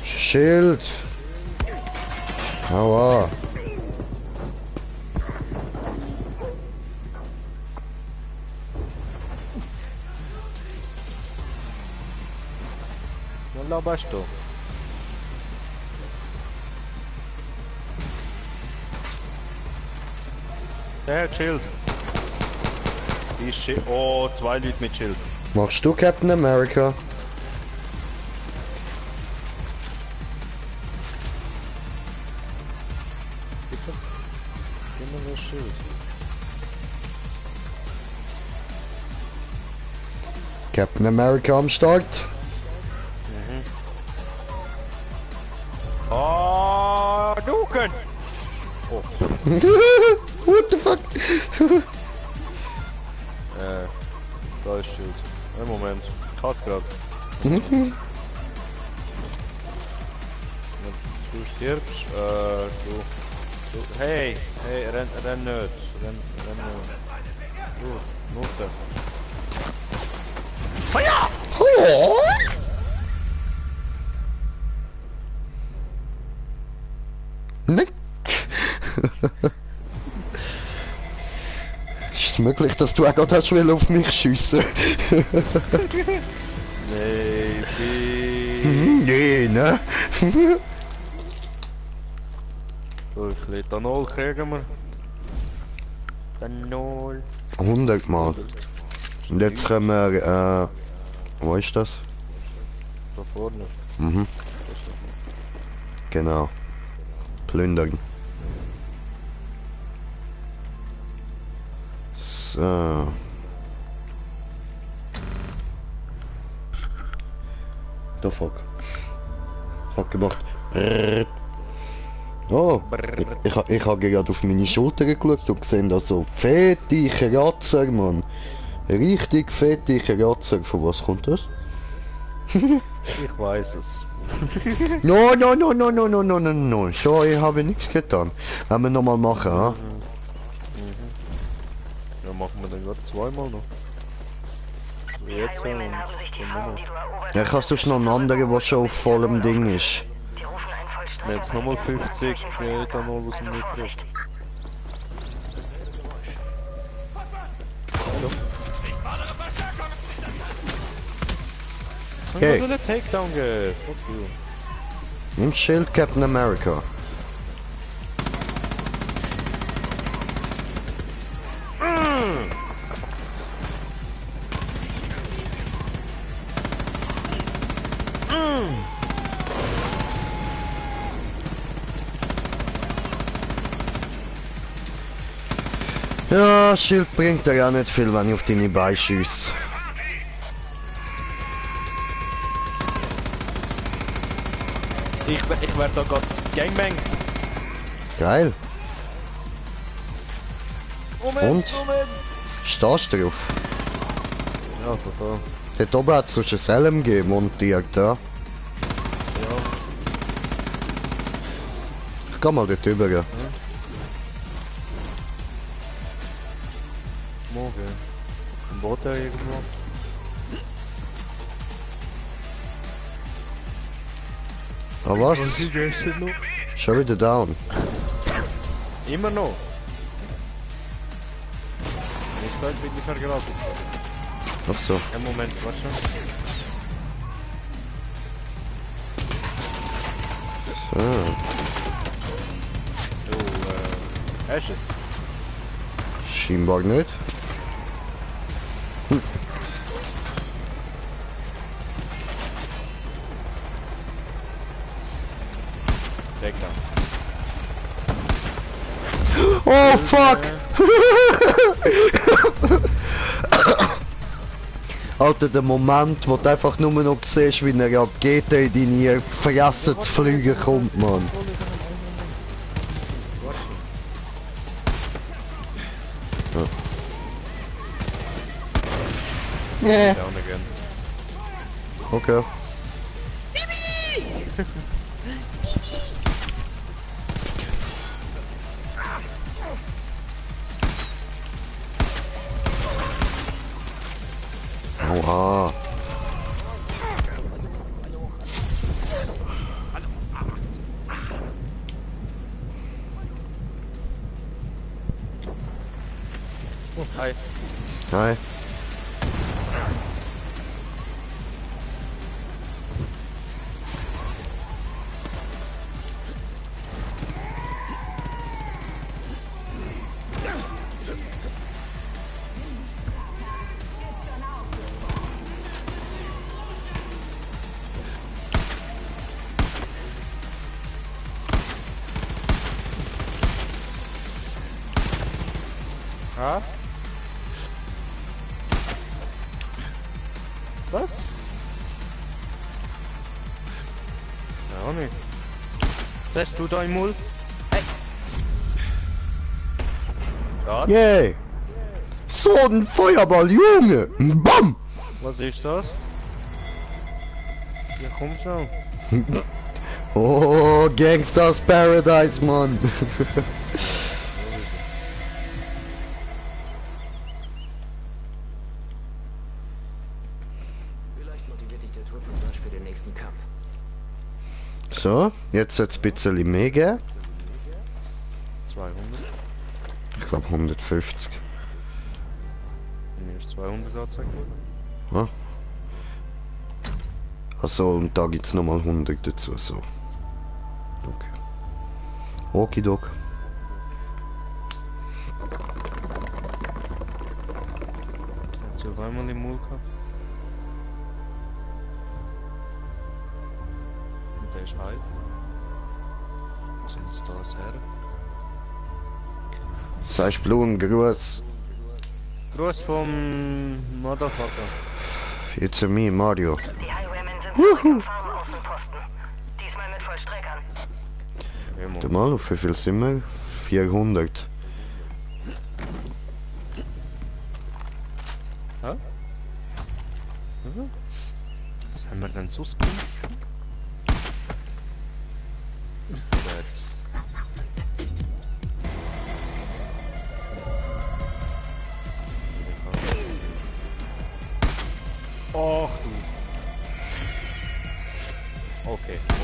Schild! Aua! Was laberst du? Der hat Schild. Oh, 2 Leute mit Schild. Machst du Captain America? Bitte? Gib mir das Schild. Captain America am Start. Oh, Duken! Oh, What the fuck? da ist Schild. Einen Moment. Ich hasse grad. Du stirbst, hey, renn nicht. Renn nicht. Du, Nutte. Oh. Nein. Ist es möglich, dass du auch gerade hast auf mich schiessen? Maybe. Nee, ne? So, ein bisschen Ethanol kriegen wir. Ethanol. 100 Mal. Und jetzt können wir, wo ist das? Da vorne. Mhm. Genau. Plündern. So. Da fuck. Fuck gemacht. Oh, ich hab gerade auf meine Schulter geschaut und gesehen, dass so fette Kratzer, Mann. Richtig fette Kratzer. Von was kommt das? Ich weiß es. No. So, ich habe nichts getan. Wenn wir nochmal machen, ha? Ja, machen wir dann gerade 2-mal noch. So jetzt und dann nochmal. Ja, ich habe sonst noch einen anderen, der schon auf vollem Ding ist. Wir haben jetzt nochmal 50 Ethanol aus dem Mikro. Hey. Ich will einen Takedown geben. Fuck you. Nimm Schild, Captain America. Ja, Schild bringt dir ja nicht viel, wenn ich auf deine Beine schiesse. Ich werde da gerade gangbangt. Geil. Moment, Und? Moment. Stehst du drauf? Ja, total. Dort oben hat es sonst ein Helm gegeben, montiert, ja. Ja. Ich geh mal dort rüber. Ja. Morgen. Im Boot da irgendwo. Ah was? Schon wieder down. Immer noch. Wie gesagt, bin ich vergraben. Ach so. Einen Moment, warte schon. So. Du, hast es? Scheinbar nicht. Takedown. Oh fuck! Alter, der Moment, wo du einfach nur noch siehst, wie eine Rakete in deine Fresse zu fliegen kommt, Mann. Ja. Down again. Okay. Oha. Oh, hi. Hi. Ah? Was? Ja, auch nicht. Das du da im Mund? Hey! Schatz? Yay! So ein Feuerball, Junge! Bam! Was ist das? Ja, komm schon. Oh, Gangsters Paradise, Mann! Vielleicht motiviert dich der Tour von Rush für den nächsten Kampf. So, jetzt soll es ein bisschen mehr geben. 200. Ich glaube 150. Mir ist 200 angezeigt worden. Ja. Also, und da gibt es nochmal 100 dazu, so. Okay. Okidok. Hat sie auf einmal im Mund gehabt. Und der ist heil. Was sind jetzt da als Herren? Sagst Blumen, Gruß. Gruß vom Motherfucker. It's a me, Mario. Die Highwaymen sind zurück im Farmaußenposten. Diesmal mit Vollstreckern. Immer. Warte mal, auf wie viel sind wir? 400. Hä? Mhm. Was haben wir denn sonst gemacht? Jetzt. Och du. Okay, das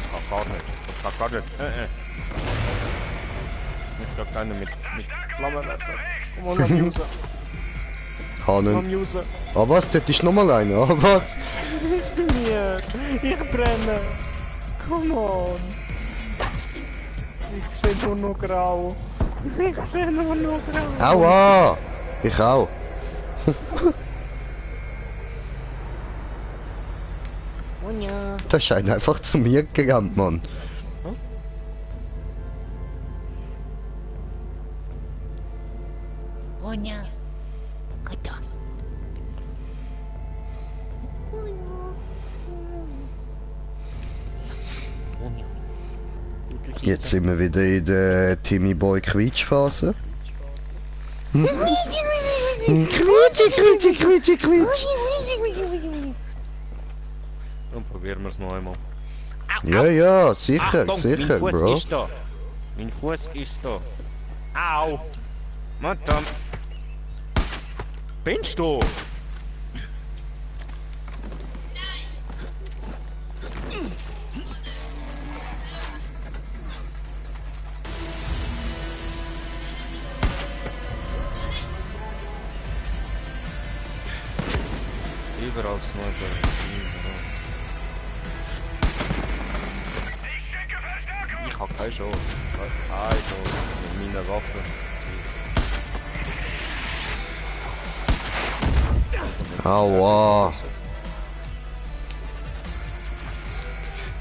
kann gar nicht. Das kann gar nicht. Ich glaube keine mit Flammenwerfer. Komm mal, User. Hanen. User. Ah was, das ist nochmal einer, ah was? Ich bin hier. Ich brenne. Come on. Ich sehe nur noch grau. Ich sehe nur noch grau. Aua! Ich auch. Der scheint einfach zu mir gerannt, Mann. Jetzt sind wir wieder in der Timmy Boy Quietsch-Phase. Quietsch. Dann probieren wir es noch einmal. Ja, ja, sicher, Achtung, sicher, mein Fuß Bro. ist da. Mein Fuß ist da. Au! Madame! Binst du? Überall Sniper. Ich hab keine Chance. Keine Chance mit meiner Waffe. Aua.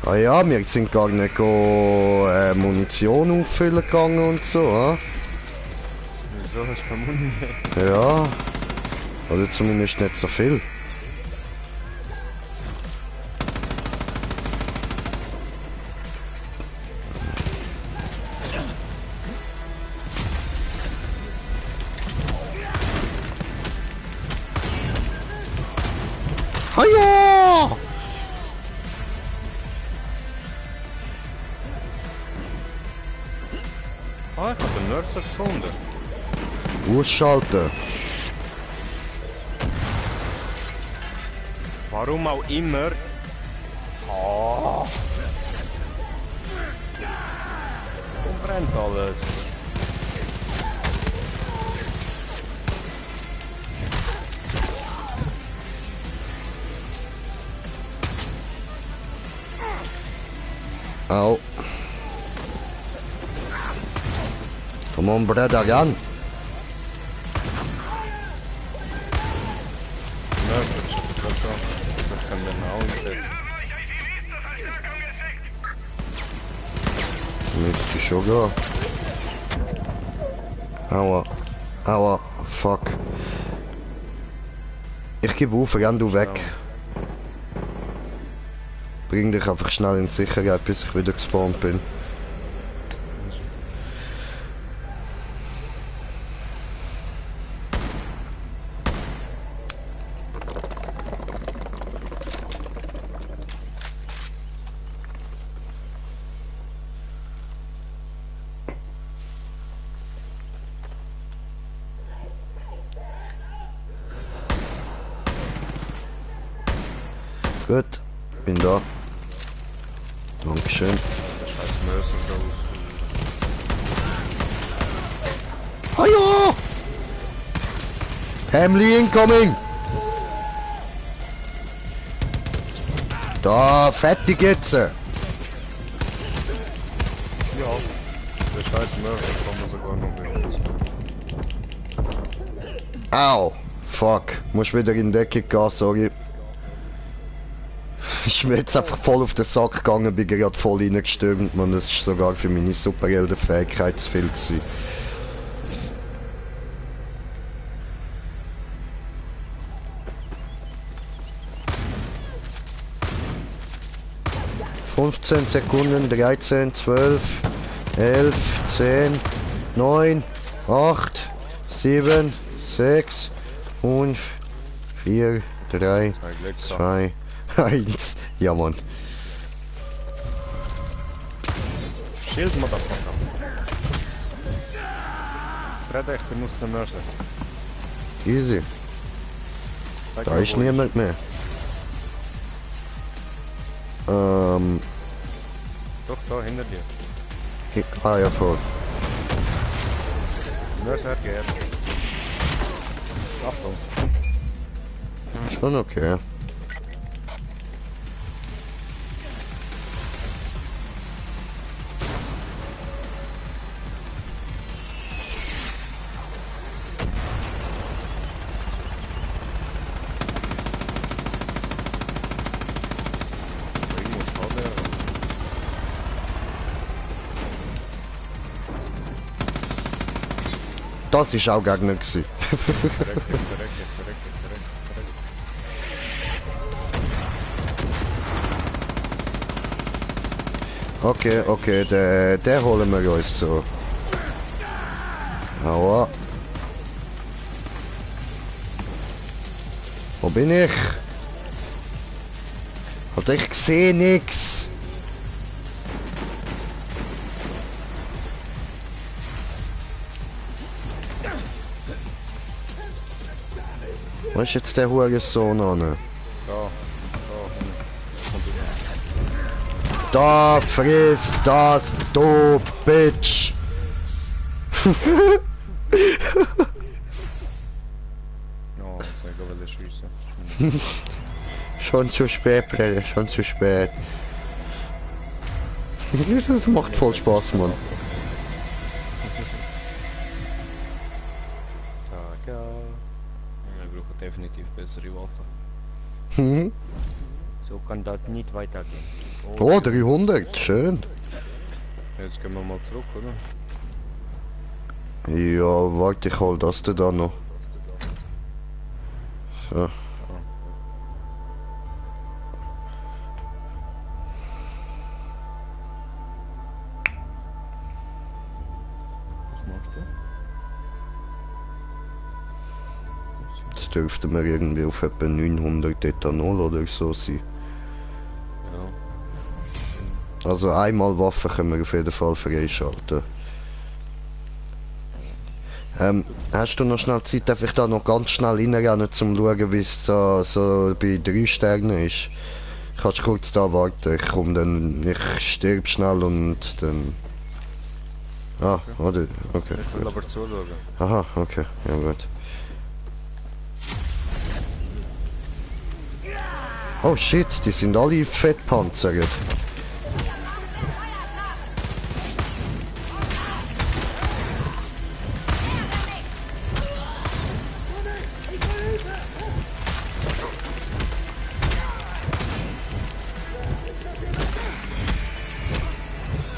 Ah ja, wir sind gar nicht Munition auffüllen gegangen und so, ah? Wieso hast du keine Muni mehr? Ja. Oder zumindest nicht so viel. Hiya! Ah, ich hab den Nurse gefunden. Ausschalten. Warum auch immer. Oh. Und brennt alles. Au. Come on, Brother, ran. Ja, das ist schon. Das kann man auch einsetzen. Müsste schon gehen. Aua. Aua. Fuck. Ich gebe auf, renn du weg. Bring dich einfach schnell in Sicherheit, bis ich wieder gespawnt bin. Gut, bin da. Dankeschön. Der scheiß Mörser da. Ah ja! Family incoming! Da, fertig jetzt! Ja. Der scheiß Mörser kann man sogar noch mit. Au! Fuck, muss wieder in die Decke gehen, sorry. Ich bin jetzt einfach voll auf den Sack gegangen, bin gerade voll reingestürmt, man, das ist sogar für meine Superheldenfähigkeit zu viel gewesen. ...15 Sekunden, 13, 12, 11, 10, 9, 8, 7, 6, 5, 4, 3, 2, 1. Ja, Mann. Schild, Motherfucker. Fred, ich benutze den Mörser. Easy. Zeig Da mir, ist wo niemand mehr. Doch, da, hinter dir. Ah ja, voll. Mörser geht. Achtung. Schon okay. Irgendwo schaut er. Das ist auch Gegner gewesen. Verreckt. Okay, okay, der holen wir uns so. Aua. Wo bin ich? Alter, ich sehe nix. Wo ist jetzt der Hurensohn an? Da, friss das, du Bitch! Ja, zeig aber der Schüsse. Schon zu spät, Bruder, schon zu spät. Das macht voll Spaß, Mann. Ja. Wir brauchen definitiv bessere Waffen. Mhm. So kann das nicht weitergehen. Oh, 300, schön. Jetzt gehen wir mal zurück, oder? Ja, warte, ich hol das da noch. So. Was machst du? Jetzt dürfte mir irgendwie auf etwa 900 Ethanol oder so sein. Ja. Also einmal Waffen können wir auf jeden Fall freischalten. Hast du noch schnell Zeit, darf ich da noch ganz schnell reinrennen, zum schauen, wie es so bei 3 Sternen ist? Kannst du kurz da warten, ich komm dann, ich stirb schnell und dann... Ah, oder? Okay. Ich will aber zuschauen. Aha, okay, ja gut. Oh shit, die sind alle fettpanzert.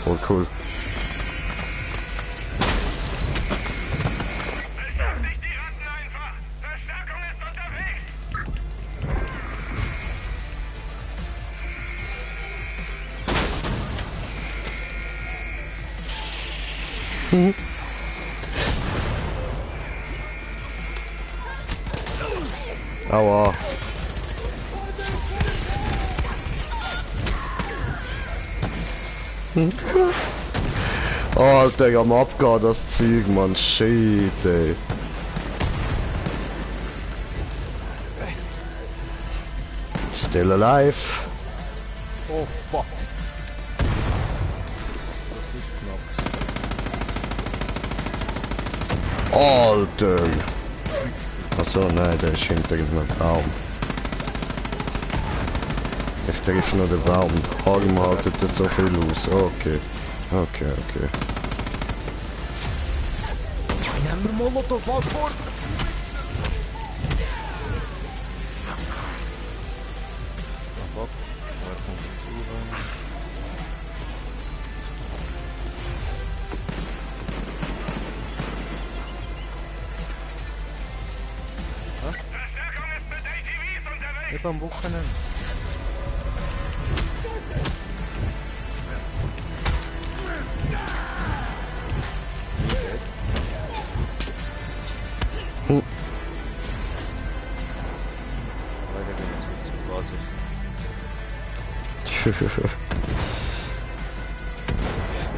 Oh cool. Aua. Alter, am Abgehen das Zeug, man. Shit, ey. Still alive. Oh fuck. Das ist knapp. Alter. Achso, nein, der ist hinter einem Baum. Ich treffe nur den Baum. Arm haltet das so viel aus. Okay. Okay, okay. Ich habe mir Molotov vor. Ich am Wochenende.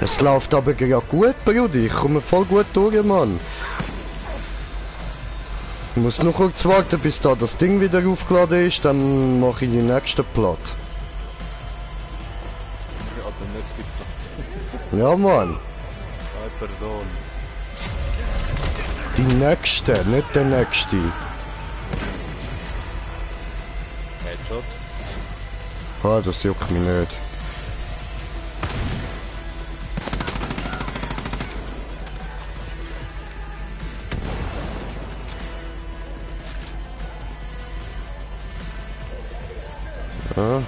Es läuft aber ja gut, Bruder. Ich komme voll gut durch, Mann. Ich muss noch kurz warten, bis da das Ding wieder aufgeladen ist, dann mache ich die nächste platt. Ja, der nächste Platz. Ja, Mann. Eine Person. Die nächste, nicht der nächste. Headshot. Ah, das juckt mich nicht. Ah.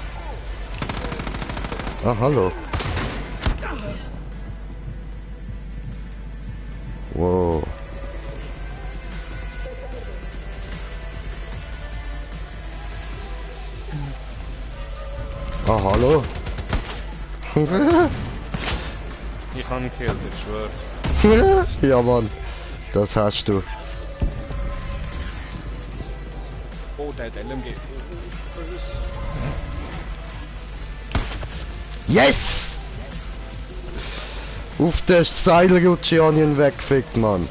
Ah, hallo. Wow. Ah, hallo. Ich habe ihn gekillt, ich schwöre. Ja, Mann. Das hast du. Oh, der hat LMG. Yes! Auf der Seilrutsche an ihn weggefickt, Mann.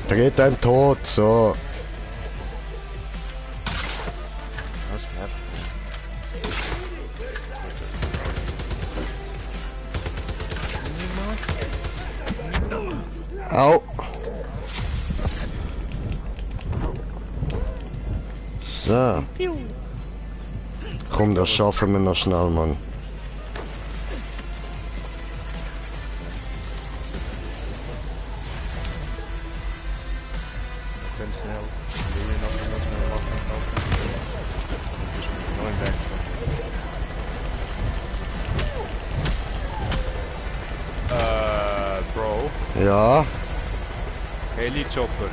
Dreht ein Tod, so. Das nervt. Au. So. Komm, das schaffen wir noch schnell, Mann. Ganz schnell. Will je noch schnell machen. Dus met een neuen Backpack. Bro. Ja, Heli-Chopper.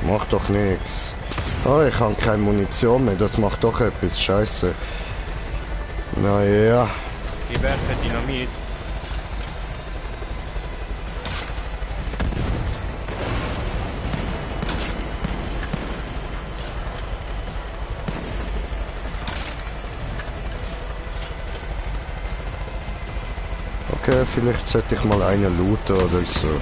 mach doch nix. Oh, ich habe keine Munition mehr, das macht doch etwas Scheiße. Naja. Ich werfe Dynamit. Okay, vielleicht sollte ich mal einen looten oder so.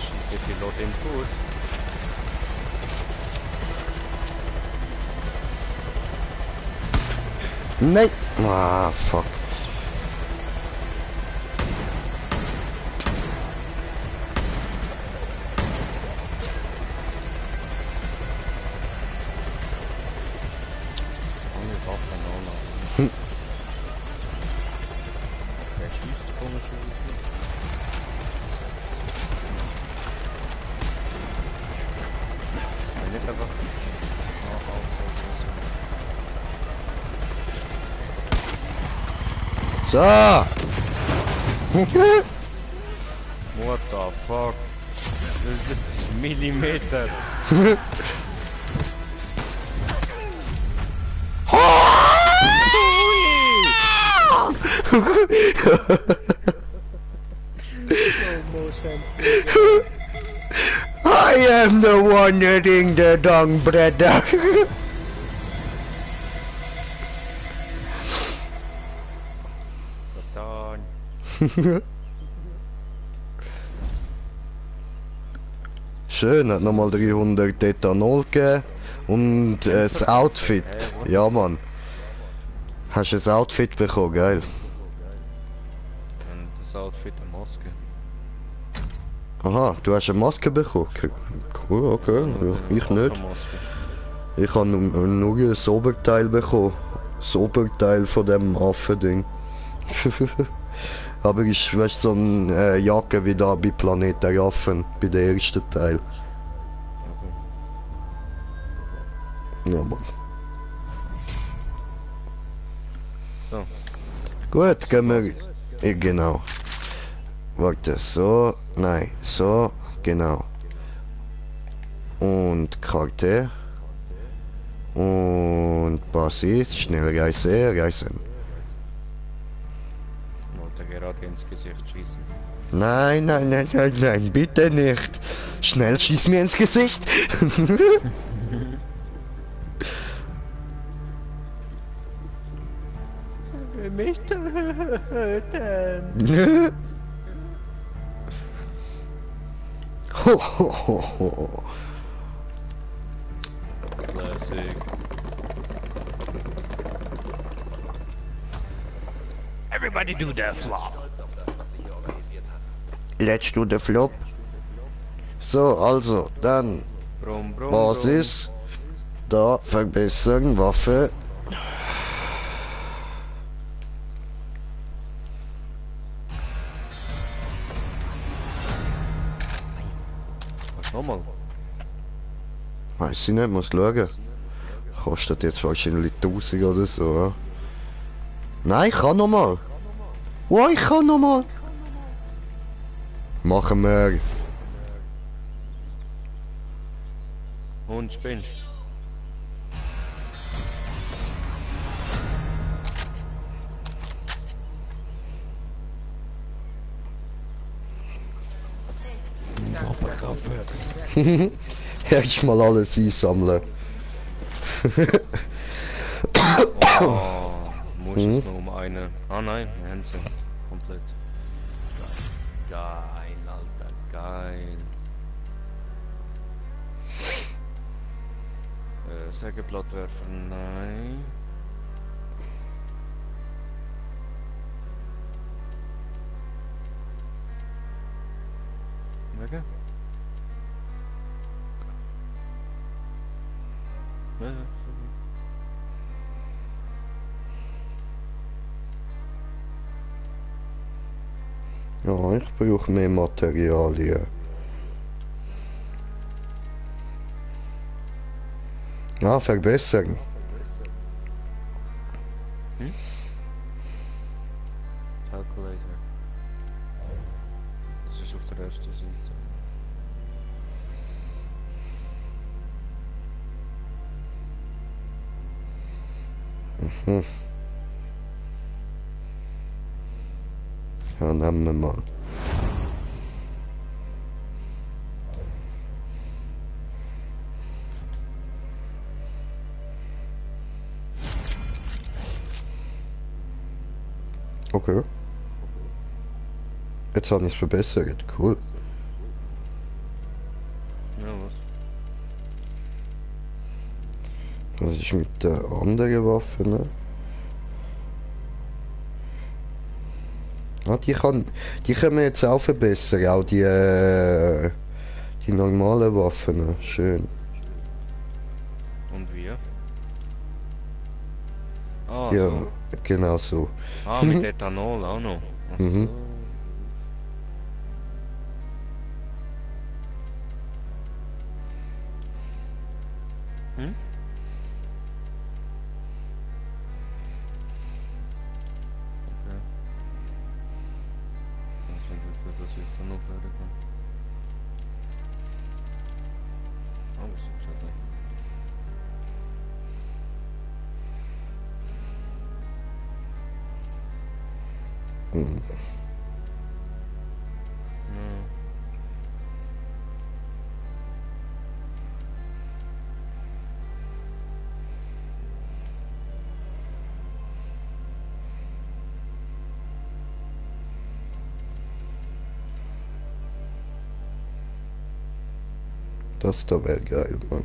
Schieße Pilot im Fuß. Nein! Ah, fuck. Ohne Waffen auch noch. Wer schießt komischerweise? Nicht einfach. So! What the fuck? Das ist Millimeter. I am the one eating the dung bread. Satan. Schön, hat nochmal 300 Ethanol gegeben. Und das Outfit. Ja, Mann. Hast du ein Outfit bekommen, geil. Und das Outfit eine Maske. Aha, du hast eine Maske bekommen. Cool, okay. Ja, ich nicht. Ich habe nur ein Oberteil bekommen. Das Oberteil von dem Affending. Aber ich weißt so eine Jacke wie da bei Planet der Affen, bei der ersten Teil. Ja, Mann. So. Gut, gehen wir. Genau. Warte, so. Nein, so. Genau. Und Karte. Und Basis. Schnell reisen. Wollte gerade ins Gesicht schießen. Nein, bitte nicht. Schnell schieß mir ins Gesicht. Mich töten. Ho, ho, ho, ho. Classic. Everybody do that flop. Let's do the flop. So, also, dann Brumm, brumm, Basis. Da, verbessern, Waffe. Was nochmal? Weiß ich nicht, muss schauen. Kostet jetzt wahrscheinlich 1000 oder so, ja? Nein, ich kann nochmal. Oh, ich kann nochmal. Machen wir. Und spinnst. Erstmal alles einsammeln. Oh, muss es nur um eine. Ah nein, wir haben sie komplett. Geil, Alter, geil. Sägeblattwerfer, nein. Wege? Ja, Ja, ich brauche mehr Materialien. Ja, verbessern. der rechten Seite. Mhm. Ja, nehmen wir mal. Okay. Jetzt habe ich es verbessert. Cool. Ja, was? Was ist mit der anderen Waffe? Ne? Ah, die können wir jetzt auch verbessern. Auch die normalen Waffen. Schön. Und wie? Ah, Ja, so. genau so. Ah, mit Ethanol auch noch. Ach Mhm. so. Hm? Okay. Dann sind wir für das ich dann noch fertig bin. Aber es ist schon da. Hm. Ja. Das da wäre geil, Mann.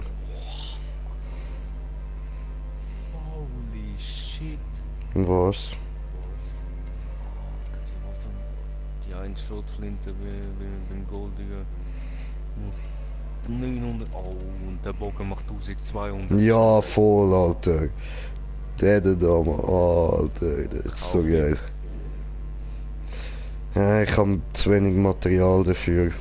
Holy shit. Was? Die Waffen, die eine Schrotflinte beim Goldiger. 900. Oh, und der Bogen macht 1200. Ja, voll, Alter. Der da mal. Alter, das ist so Kauf geil. Ja, ich habe zu wenig Material dafür.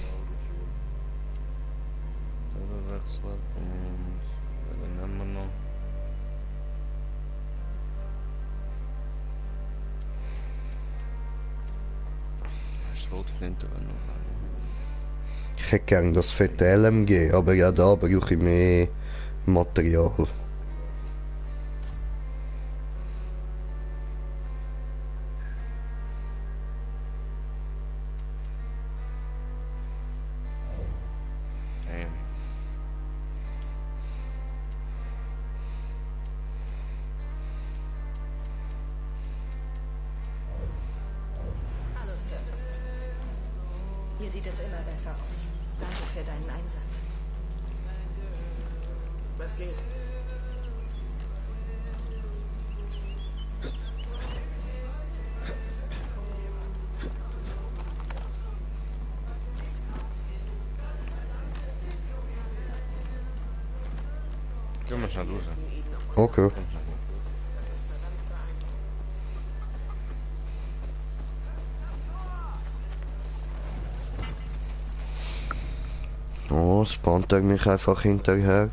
Wechseln und dann nehmen wir noch. Schrotflinte wäre noch geil. Ich hätte gern das fette LMG, aber ja, da brauche ich mehr Material. Hallo, Sir. Hier sieht es immer besser aus. Danke für deinen Einsatz. Was geht? Gehen wir schnell raus. Okay. Oh, spannt er mich einfach hinterher.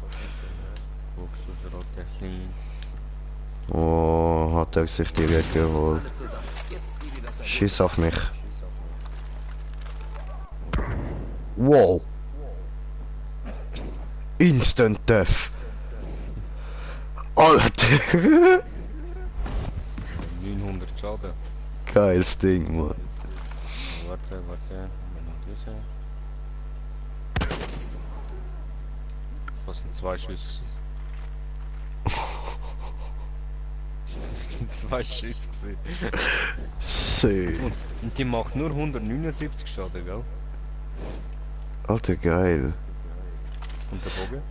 Guckst du Schrottechnik. Oh, hat er sich direkt geholt. Alle zusammen. Jetzt sieh dir das Schieß auf mich. Wow. Instant Death. Alter. 900 Schaden. Geiles Ding, Mann. Warte. Wenn noch diese. Das sind 2 Schüsse gewesen. Das sind 2 Schüsse gewesen. Shit. Und die macht nur 179 Schaden, gell? Alter, geil. Und der Bogen?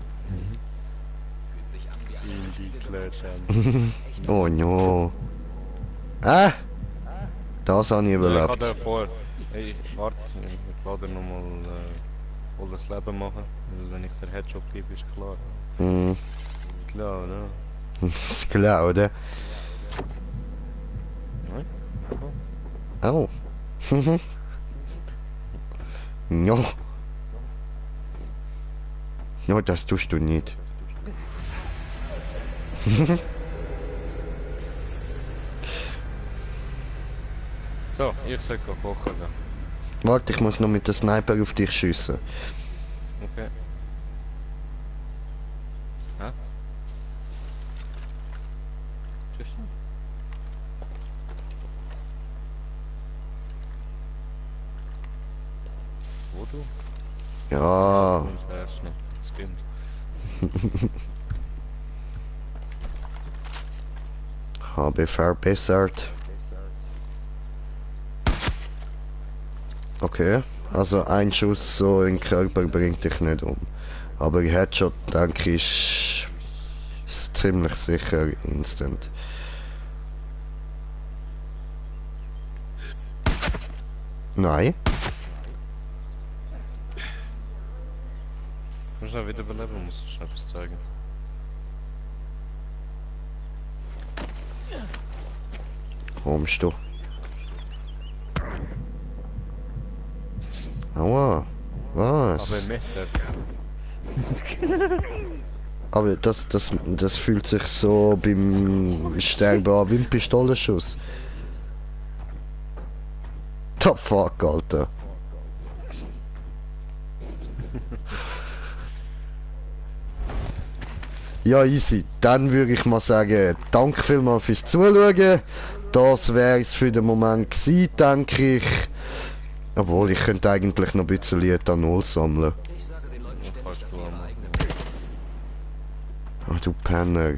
fühlt sich an wie In die Klötchen. Oh no. Ah! Das habe ich Ich überlebt. hatte vor. Hey, warte, ich lade nochmal volles Leben machen. Weil wenn ich den Headshot gebe, ist klar. Mhm. Klar, ne? Ist klar, oder? Nein? Oh. No. No, das tust du nicht. So, ich soll kochen gehen. Warte, ich muss noch mit dem Sniper auf dich schiessen. Okay. Hä? Tschüss. Wo du? Ja, Und zuerst noch. Das stimmt. habe verbessert. Okay, also ein Schuss so in den Körper bringt dich nicht um. Aber Headshot, denke ich, ist ziemlich sicher instant. Nein. Musst du wieder beleben, musst du schnell etwas zeigen. Kommst du? Aua. Aber Was? ein Messer. Aber das fühlt sich so beim Sterben an wie ein Pistolenschuss. The fuck, Alter. Ja, easy. Dann würde ich mal sagen, danke vielmals fürs Zuschauen. Das wäre es für den Moment gewesen, denke ich. Obwohl, ich könnte eigentlich noch ein bisschen Ethanol sammeln. Ich sage den Leuten Das kannst ständig, dass du sie auch ihre machen. eigenen Ach du Penner.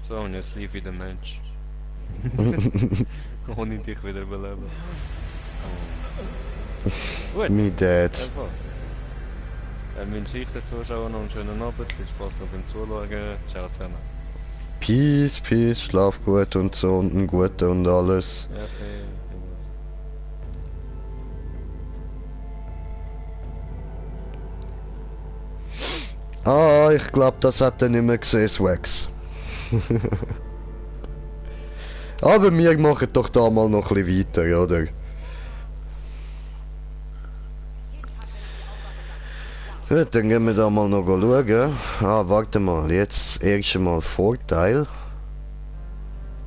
So, und jetzt lief wieder Mensch. Ohne dich wieder beleben. Oh. Gut. Me dead. Einfach. Dann wünsche ich den Zuschauern noch einen schönen Abend. Viel Spaß noch beim Zuschauen. Ciao zusammen. Peace, peace, schlaf gut und so und ein guter und alles. Ja, viel. Ah, ich glaube, das hat er nicht mehr gesehen, Swax. Aber wir machen doch da mal noch ein bisschen weiter, oder? Gut, dann gehen wir da mal noch schauen. Ah, warte mal, jetzt erst einmal Vorteil.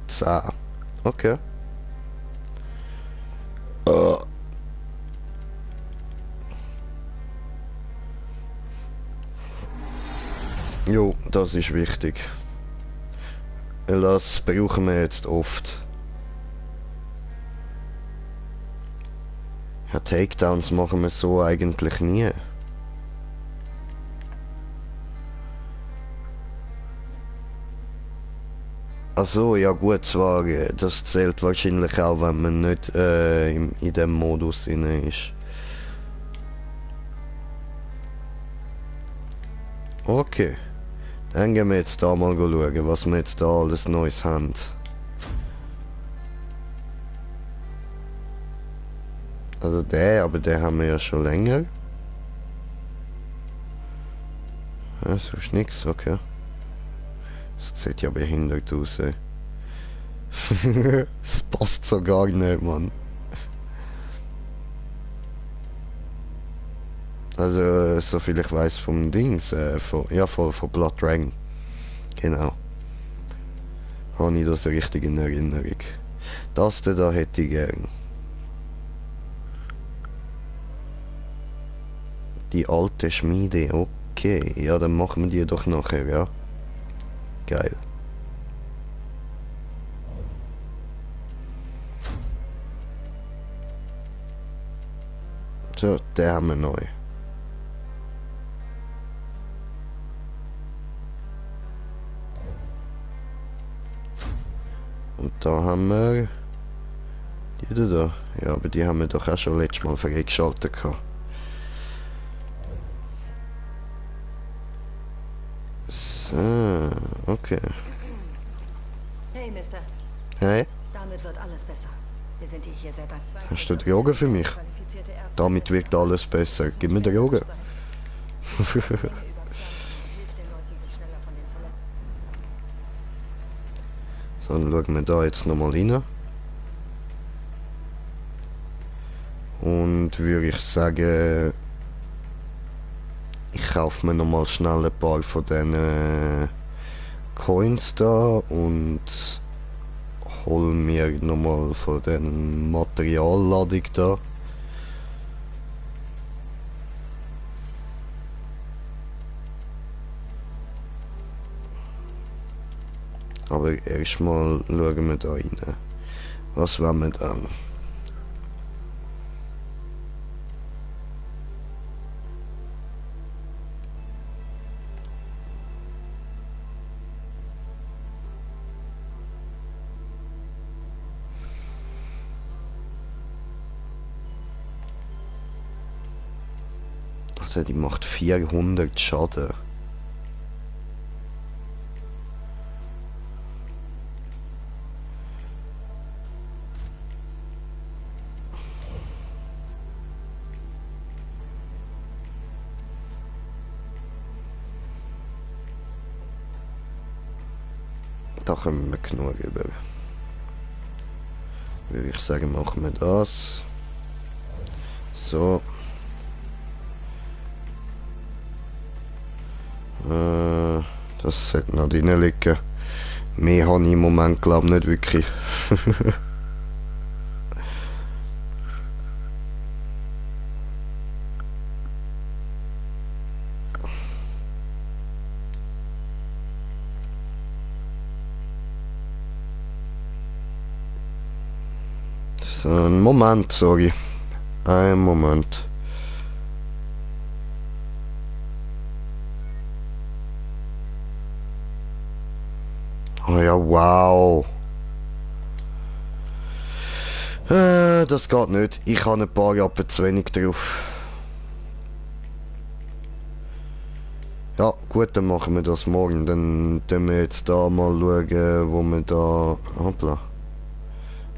10. Okay. Jo, das ist wichtig. Das brauchen wir jetzt oft. Ja, Takedowns machen wir so eigentlich nie. Also ja gut, zwar, das zählt wahrscheinlich auch, wenn man nicht in dem Modus inne ist. Okay. Dann gehen wir jetzt da mal schauen, was wir jetzt da alles Neues haben. Also der, aber den haben wir ja schon länger. Ja, so ist nix, okay. Das sieht ja behindert aus, ey. Das passt so gar nicht, Mann. Also, soviel ich weiß vom Dings, von Blood Dragon. Genau. Habe ich das richtig in Erinnerung. Das da hätte ich gern. Die alte Schmiede, okay. Ja, dann machen wir die doch nachher, ja. Geil. So, den haben wir neu. Und da haben wir die da. Ja, aber die haben wir doch auch schon letztes Mal freigeschaltet gehabt. So, okay. Hey, Mister. Hey, Damit wird alles besser. Wir sind dir hier sehr dankbar. hast du Drogen für mich? Damit wirkt alles besser. Gib mir Drogen. So, dann schauen wir da jetzt nochmal rein. Und würde ich sagen, ich kaufe mir nochmal schnell ein paar von den Coins da und hol mir nochmal von den Materialladung da. Aber erstmal schauen wir da rein. Was wollen wir dann? Alter, die macht 400 Schaden. Da kommen wir genug über. Würde ich sagen, machen wir das. So. Das sollte noch drin liegen. Mehr habe ich im Moment, glaube ich, nicht wirklich. So, einen Moment, sorry. Einen Moment. Oh ja, wow. Das geht nicht. Ich habe ein paar Jappen zu wenig drauf. Ja, gut, dann machen wir das morgen. Dann tun wir jetzt da mal schauen, wo wir da... Hoppla.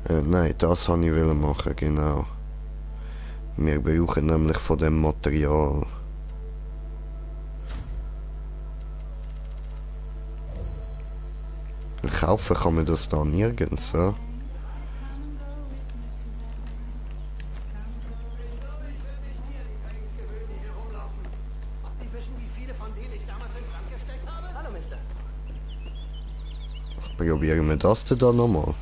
Nein, das wollte ich machen, genau. Wir brauchen nämlich von dem Material. Kaufen kann man das da nirgends, ja? Probieren wir das denn da nochmal?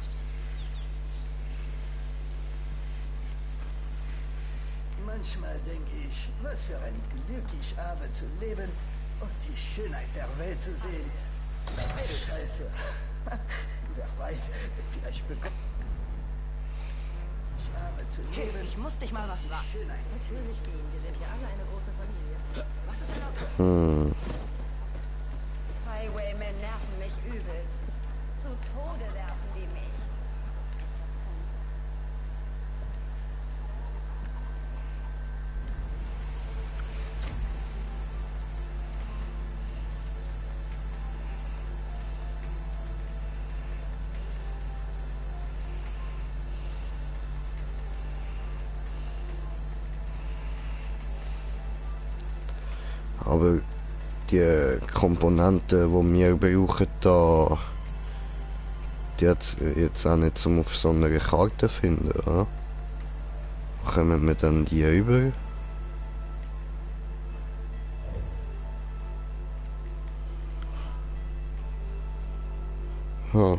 Manchmal denke ich, was für ein Glück ich habe zu leben und die Schönheit der Welt zu sehen. Verdammte Scheiße. Wer weiß, vielleicht bekommt... Ich habe zu leben... Ich muss dich mal was fragen. Natürlich, Dean. Wir sind hier alle eine große Familie. Was ist erlaubt? Highwaymen nerven mich übelst. Zu Tode nerven die mich. Aber die Komponenten, die wir brauchen, da, die hat jetzt auch nicht zum auf so einer Karte finden, oder? Wo kommen wir dann die über? Hm.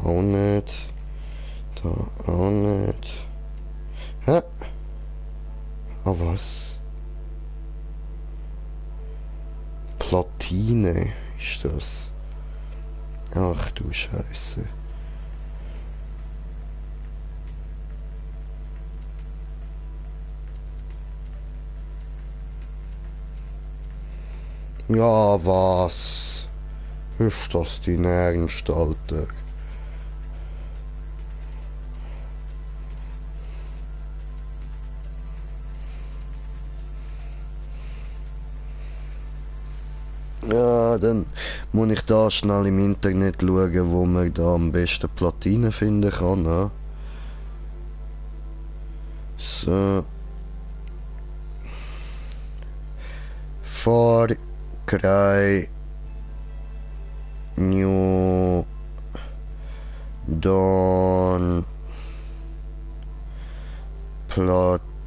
Auch nicht. Da auch nicht. Hä? Ah, was? Platine ist das. Ach du Scheiße. Ja, was? Ist das dein Ernst, Alter? Ja, dann muss ich da schnell im Internet schauen, wo man da am besten Platine finden kann. Ja. So. Far Cry New Dawn Platinen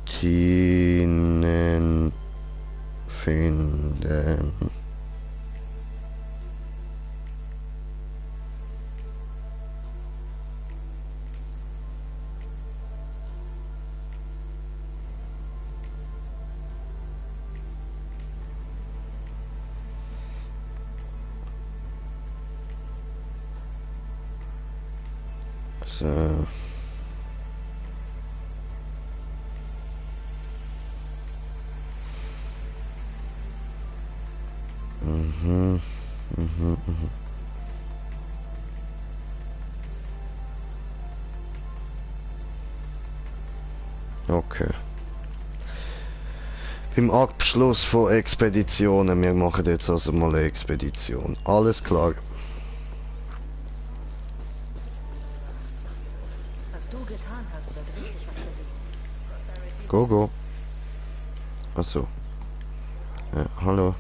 finden. So. Mhm. Mhm. Mhm. Okay. Beim Abschluss von Expeditionen, wir machen jetzt also mal eine Expedition. Alles klar. Was du getan hast, wird richtig was bewegen. Go, go. Achso. Ja, hallo.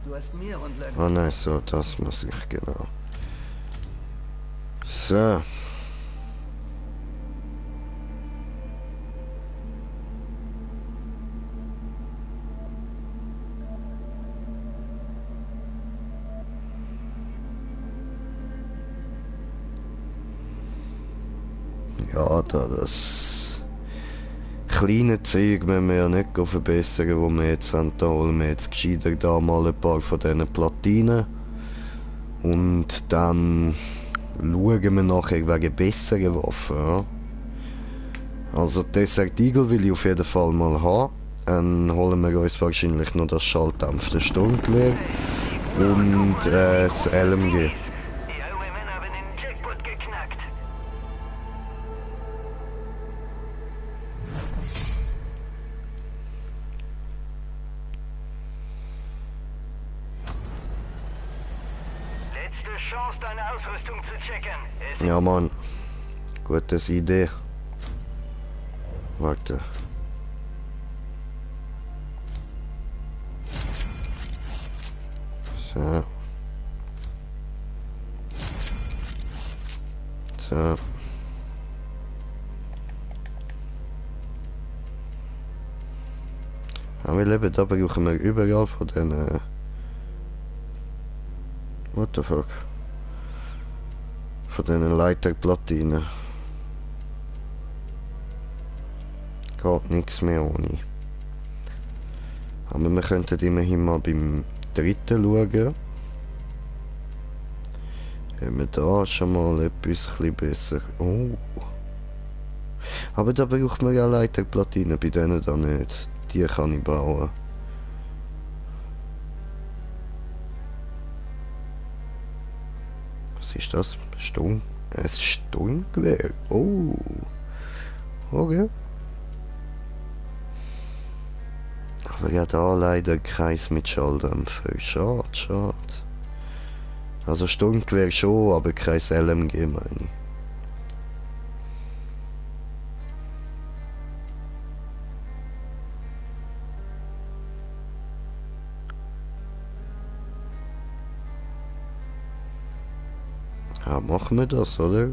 Du hast mir und Leonard. Oh nein, so, das muss ich, genau. So. Ja, das kleine Zeug müssen wir ja nicht verbessern, wo wir jetzt haben. Da holen wir jetzt gescheiter da mal ein paar von diesen Platinen. Und dann schauen wir nachher wegen besseren Waffen. Ja. Also Desert Eagle will ich auf jeden Fall mal haben. Dann holen wir uns wahrscheinlich noch das schalldämpfende Sturmgewehr und das LMG. Die Highwaymen haben den Jackpot geknackt. Letzte Chance, deine Ausrüstung zu checken. Ja, Mann. Gutes Idee. Warte. So. So. Aber wir leben, da brauchen wir überall von den... What the fuck? Von diesen Leiterplatinen. Geht nichts mehr ohne. Aber wir könnten immerhin mal beim dritten schauen. Haben wir da schon mal etwas besser. Oh. Aber da braucht man ja Leiterplatinen, bei denen da nicht. Die kann ich bauen. Was ist das? Ein Sturmgewehr. Oh. Okay. Aber ja, da leider keins mit Schalldämpfer. Schade, schade. Also Sturmgewehr schon, aber kein LMG, meine ich. Ja, machen wir das, oder?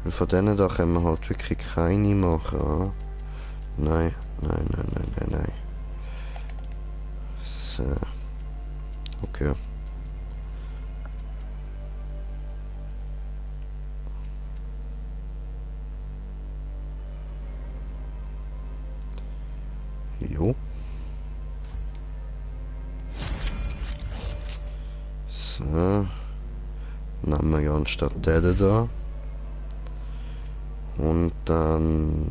Und von denen da können wir halt wirklich keine machen. Ja? Nein, nein, nein, nein, nein, nein. So. Okay. Jo. So. Nehmen wir anstatt der da. Und dann...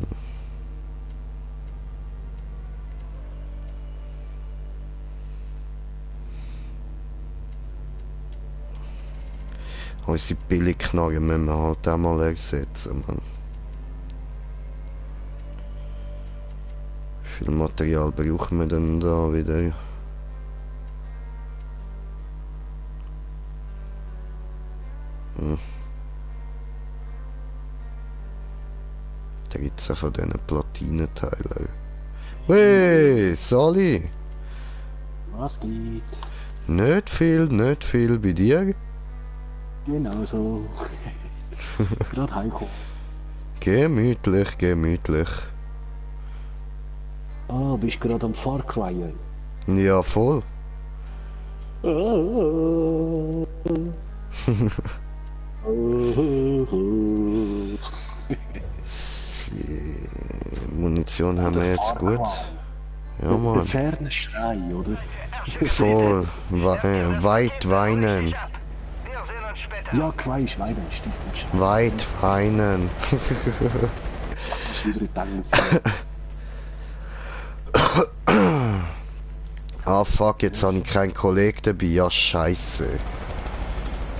Unsere Billigknarren müssen wir halt auch mal ersetzen, Mann. Wie viel Material brauchen wir denn da wieder? Hm. 13 von diesen Platinenteilen. Hey, Sali! Was geht? Nicht viel bei dir? Genau so. Gerade heimgekommen. Gemütlich, gemütlich. Ah, bist gerade am Far Cry. Ja, voll. Munition haben wir jetzt gut. Ja, Der Mann. ferne Schrei, oder? Voll. Weit weinen. Wir sehen uns Ja, Cry ist weinen, stimmt. Weit weinen. Das ist wieder in Tangen. Ah fuck, jetzt habe ich keinen Kollegen dabei. Ja, scheiße.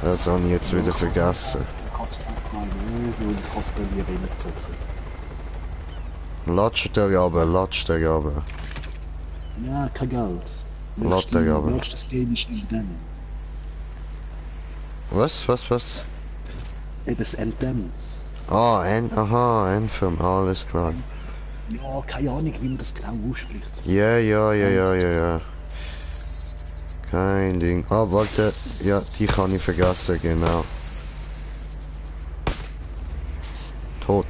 Das habe ich jetzt wieder vergessen. Ich kann es nicht, weil ich kann es nie reinzocken. Latscht der aber, latscht der aber. Ja, kein Geld. Latscht der aber. Nächstes Game ist Endem. Was? Eben das Endem. Ah, aha, Anthem, alles klar. Ja, keine Ahnung, wie man das genau ausspricht. Ja. Kein Ding. Ah, warte. Ja, die kann ich vergessen, genau. Tot.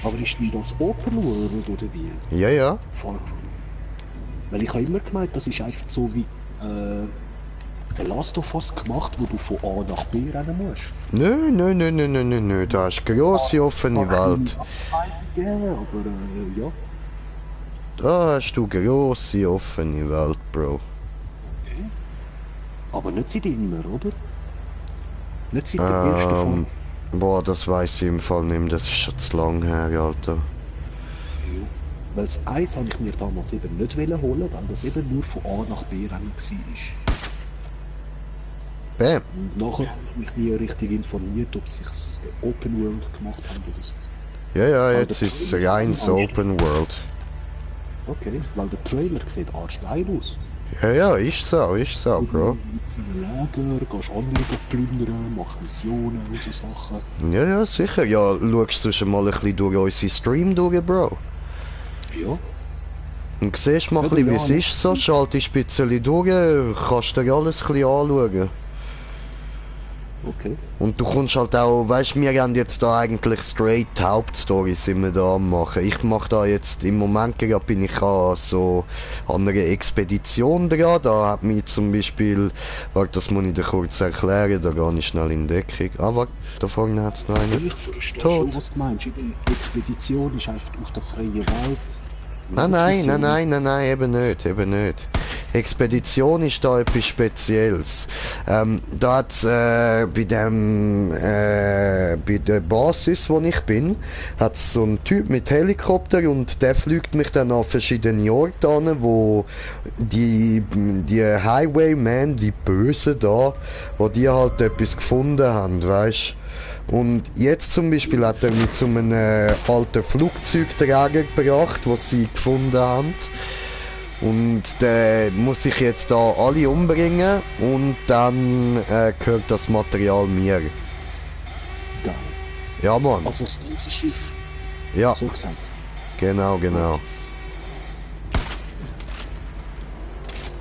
Aber ist denn das Open World oder wie? Ja. Far Cry. Weil ich habe immer gemeint, das ist einfach so wie der Last of Us gemacht, wo du von A nach B rennen musst. Nö. Da ist grosse offene Welt. Aber ja. Da hast du grosse offene Welt, Bro. Okay. Aber nicht seit immer, oder? Nicht seit der ersten Folge. Boah, das weiß ich im Fall nicht mehr, das ist schon zu lang her, Alter. Ja. Weil das Eis habe ich mir damals eben nicht holen, weil das eben nur von A nach B rennen war. Bam. Und nachher habe ich mich nie richtig informiert, ob sie es Open World gemacht haben oder so. Ja, jetzt ist es reines Open World. Okay, weil der Trailer sieht arschgeil aus. Ja, ist so, Bro. Mit seinem Lager, gehst andere plündern, machst Missionen und so Sachen. Ja, sicher. Ja, schaust du schon mal ein bisschen durch unseren Stream durch, Bro. Ja. Und siehst mal ein bisschen, wie es ist so, schaltest ein bisschen durch, kannst dir alles ein bisschen anschauen. Okay. Und du kommst halt auch, weißt, wir haben jetzt da eigentlich straight Hauptstory sind wir da am machen. Ich mache da jetzt, im Moment gerade bin ich an so an einer Expedition dran, da hat mich zum Beispiel, warte, das muss ich dir kurz erklären, da gehe ich schnell in Deckung. Ah, warte, da vorne hat es noch einen. Ich verstehe schon, was du meinst. Die Expedition ist einfach auf der freien Welt. Nein, eben nicht. Expedition ist da etwas Spezielles. Da hat's, bei der Basis, wo ich bin, hat's so einen Typ mit Helikopter und der fliegt mich dann an verschiedene Orte an, wo die Highwaymen, die Bösen da, wo die halt etwas gefunden haben, weißt. Und jetzt zum Beispiel hat er mit so einem alten Flugzeugträger gebracht, was sie gefunden haben. Und der muss ich jetzt da alle umbringen und dann gehört das Material mir. Geil. Ja, Mann. Also das ganze Schiff. Ja. So gesagt. Genau.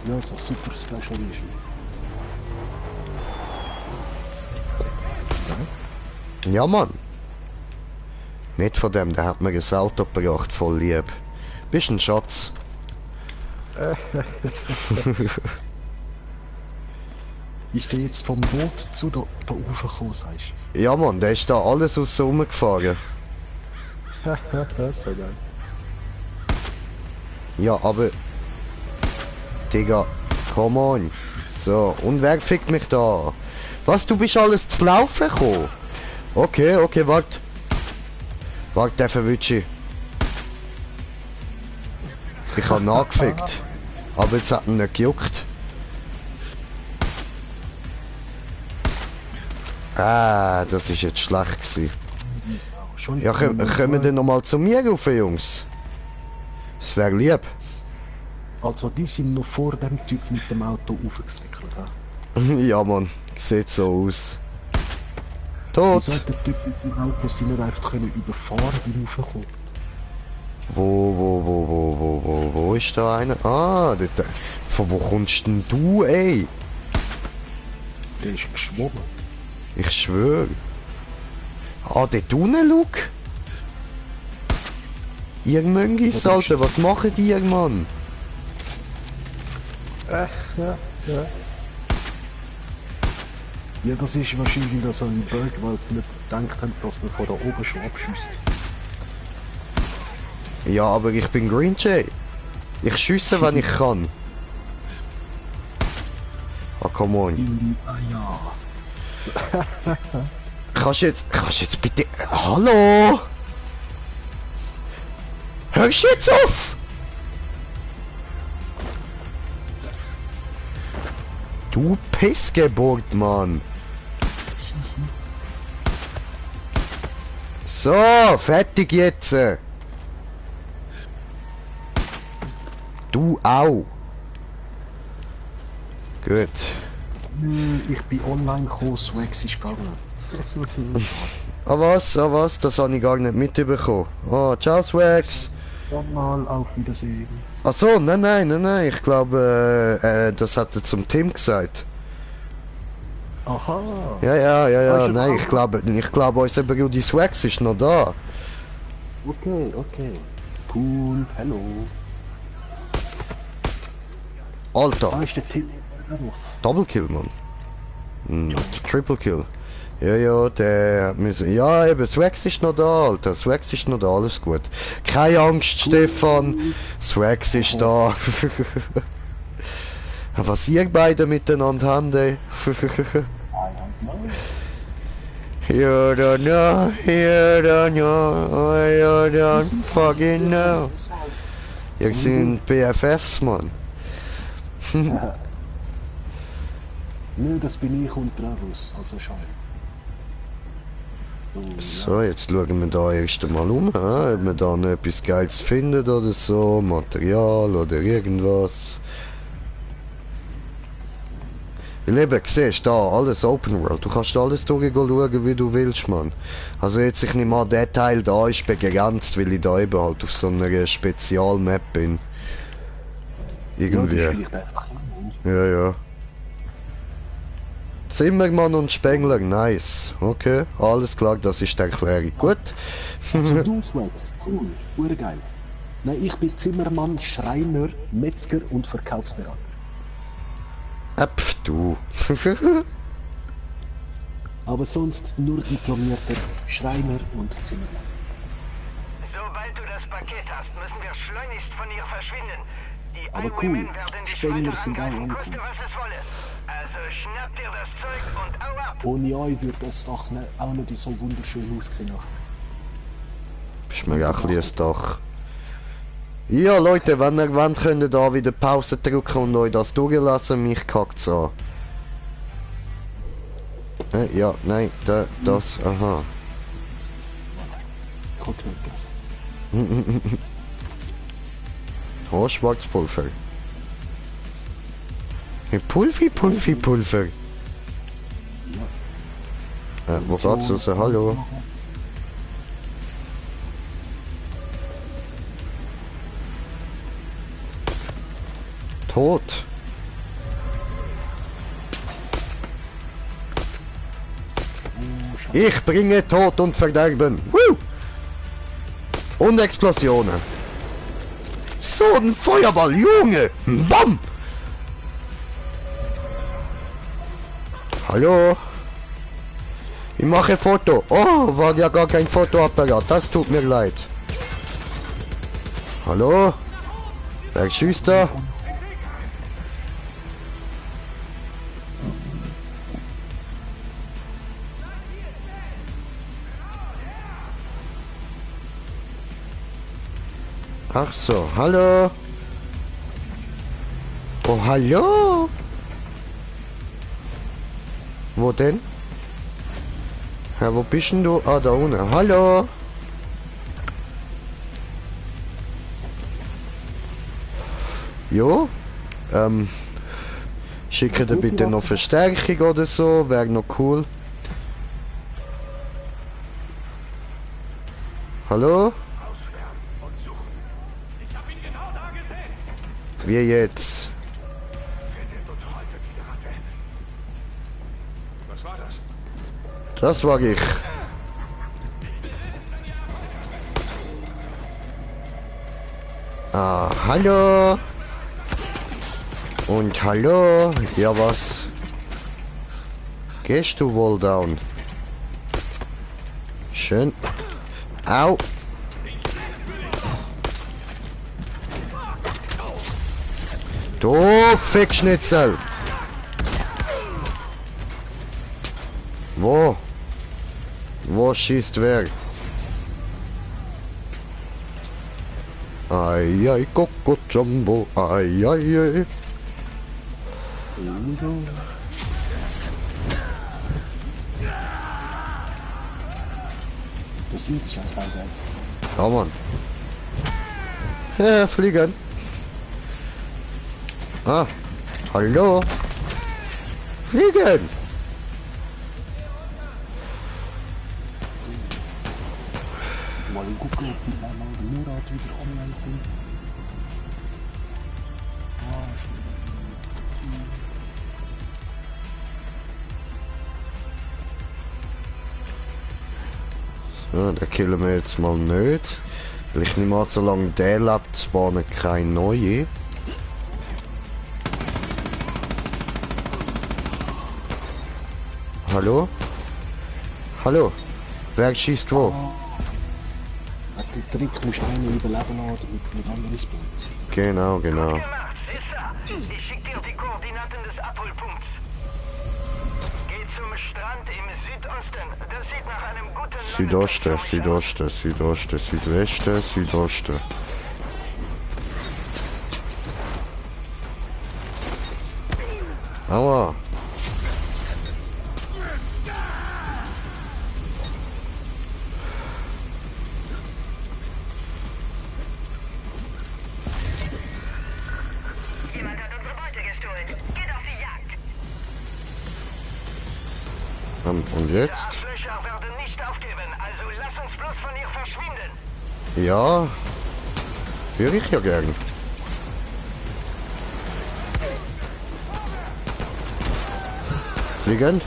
Ja, so super Special Edition. Ja, Mann. Nicht von dem, der hat mir ein Auto gebracht, voll lieb. Bist ein Schatz. Ist der jetzt vom Boot zu da raufgekommen, sagst du? Ja, Mann, der ist da alles aus rumgefahren. So geil. Ja, aber... Digga, come on. So, und wer fickt mich da? Was, du bist alles zu laufen gekommen? Okay, warte. Warte, der verwünsche ich. Ich hab nachgefickt. Aber jetzt hat ihn nicht gejuckt. Ah, das ist jetzt schlecht gewesen. Ja, kommen wir denn nochmal zu mir rauf, Jungs? Das wäre lieb. Also die sind noch vor dem Typ mit dem Auto aufgesäckelt, Ja, Mann. Sieht so aus. Tot! Wie sagt der Typ mit dem Auto, sie nicht einfach können überfahren, die raufkommen? Wo ist da einer? Ah, dort. Von wo kommst denn du, ey? Der ist geschwommen. Ich schwöre. Ah, dort unten, schau. Ihr Möngis, Alter, was machen die, Mann? Ja. Ja, das ist wahrscheinlich so ein Berg, weil sie nicht gedacht haben, dass man von da oben schon abschießt. Ja, aber ich bin Green Jay. Ich schiesse, wenn ich kann. Ah, come on. Ja. Kannst du jetzt bitte... Hallo? Hörst du jetzt auf? Du Pissgeburt, Mann. So, fertig jetzt. Du auch. Gut. Ich bin online gekommen, Swax ist gegangen. Ah was? Das habe ich gar nicht mitbekommen. Oh, ciao Swax. Dann mal auf Wiedersehen. Ach so, nein. Ich glaube, das hat er zum Tim gesagt. Aha. Ja, nein, ich glaube, unser Bruder Swax ist noch da. Okay. Cool, hello. Alter, Da ist der Tim drauf. Double Kill, Mann. Triple Kill. Ja, der hat müssen... Ja, eben, Swax ist noch da, Alter. Swax ist noch da, alles gut. Keine Angst, Stefan. Swax ist da. Was ihr beide miteinander habt, ey. You don't know, you don't fucking know. Ihr sind BFFs, Mann. Nö, das bin ich und Travis, also schau. So, jetzt schauen wir da erst einmal um, ob wir da noch etwas Geiles finden oder so, Material oder irgendwas. Weil eben, siehst da, alles Open World, du kannst alles durchschauen, wie du willst, Mann. Also jetzt, ich nehme an, der Teil da ist begrenzt, weil ich da eben halt auf so einer Spezialmap bin. Irgendwie. Ja. Zimmermann und Spengler, nice. Okay, alles klar, das ist die Erklärung. Gut. Also du, Swax, cool, urgeil. Nein, ich bin Zimmermann, Schreiner, Metzger und Verkaufsberater. Du. Aber sonst nur diplomierter Schreiner und Zimmermann. Sobald du das Paket hast, müssen wir schleunigst von hier verschwinden. Die Aber cool, Highwaymen werden dich Spengler weiter sind auch angreifen, angekommen. koste was es wolle. Also schnapp dir das Zeug und au ab! Ohne euch würde das Dach auch nicht so wunderschön aussehen. Ist mir auch ein bisschen Dach. Ja, Leute, wenn ihr wollt, könnt ihr da wieder Pause drücken und euch das durchlassen. Mich kackt's an. Ja, nein, das, aha. Ich hab nicht gegessen. Oh, Schwarzpulver. Pulver. Wo geht's raus? Hallo? Tot. Ich bringe Tod und Verderben. Woo! Und Explosionen. So ein Feuerball, Junge! Bam! Hallo? Ich mache Foto. Oh, war ja gar kein Fotoapparat. Das tut mir leid. Hallo? Wer schießt da? Ach so, hallo? Oh, hallo? Wo denn? Ja, wo bist denn du? Ah, da unten. Hallo? Jo? Schicke dir bitte noch Verstärkung oder so, wäre noch cool. Hallo? Wie jetzt? Was war das? Das war ich. Ah, hallo. Und hallo. Ja, was? Gehst du wohl down? Schön. Au. Du Fickschnitzel! Wo? Wo schießt wer? Ai ai Coco Jumbo, ai ai ai. Das sieht sich aus, Alter. Ja, Mann. Ja, fliegen. Ah, hallo. Fliegen. Mal gucken, ob die Murat wieder online kommt. So, den killen wir jetzt mal nicht. Weil ich nehme an, solange der lebt, spawnen keine neue. Hallo? Hallo? Wer schießt wo? Also den Trick musst du einen überleben lassen, damit mit anderen spawnt. Genau, genau. Gemacht, Sissa. Ich schick dir die Koordinaten des Abholpunkts. Geh zum Strand im Südosten. Das sieht nach einem guten Südosten, Südosten, Südosten, Südwesten, Südosten. Aua. Jemand hat unsere Beute gestohlen. Geht auf die Jagd. Und jetzt? Arschlöcher werden nicht aufgeben, also lass uns bloß von ihr verschwinden. Ja. Würde ich ja gern. Fliegen.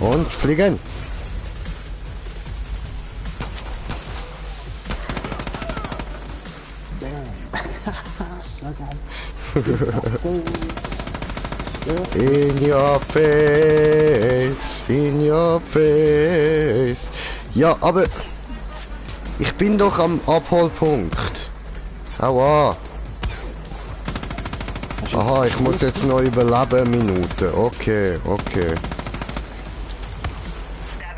Und fliegen. So geil. In your face, in your face. Ja, aber ich bin doch am Abholpunkt. Aua. Aha, ich muss jetzt noch überleben, Minute. Okay, okay.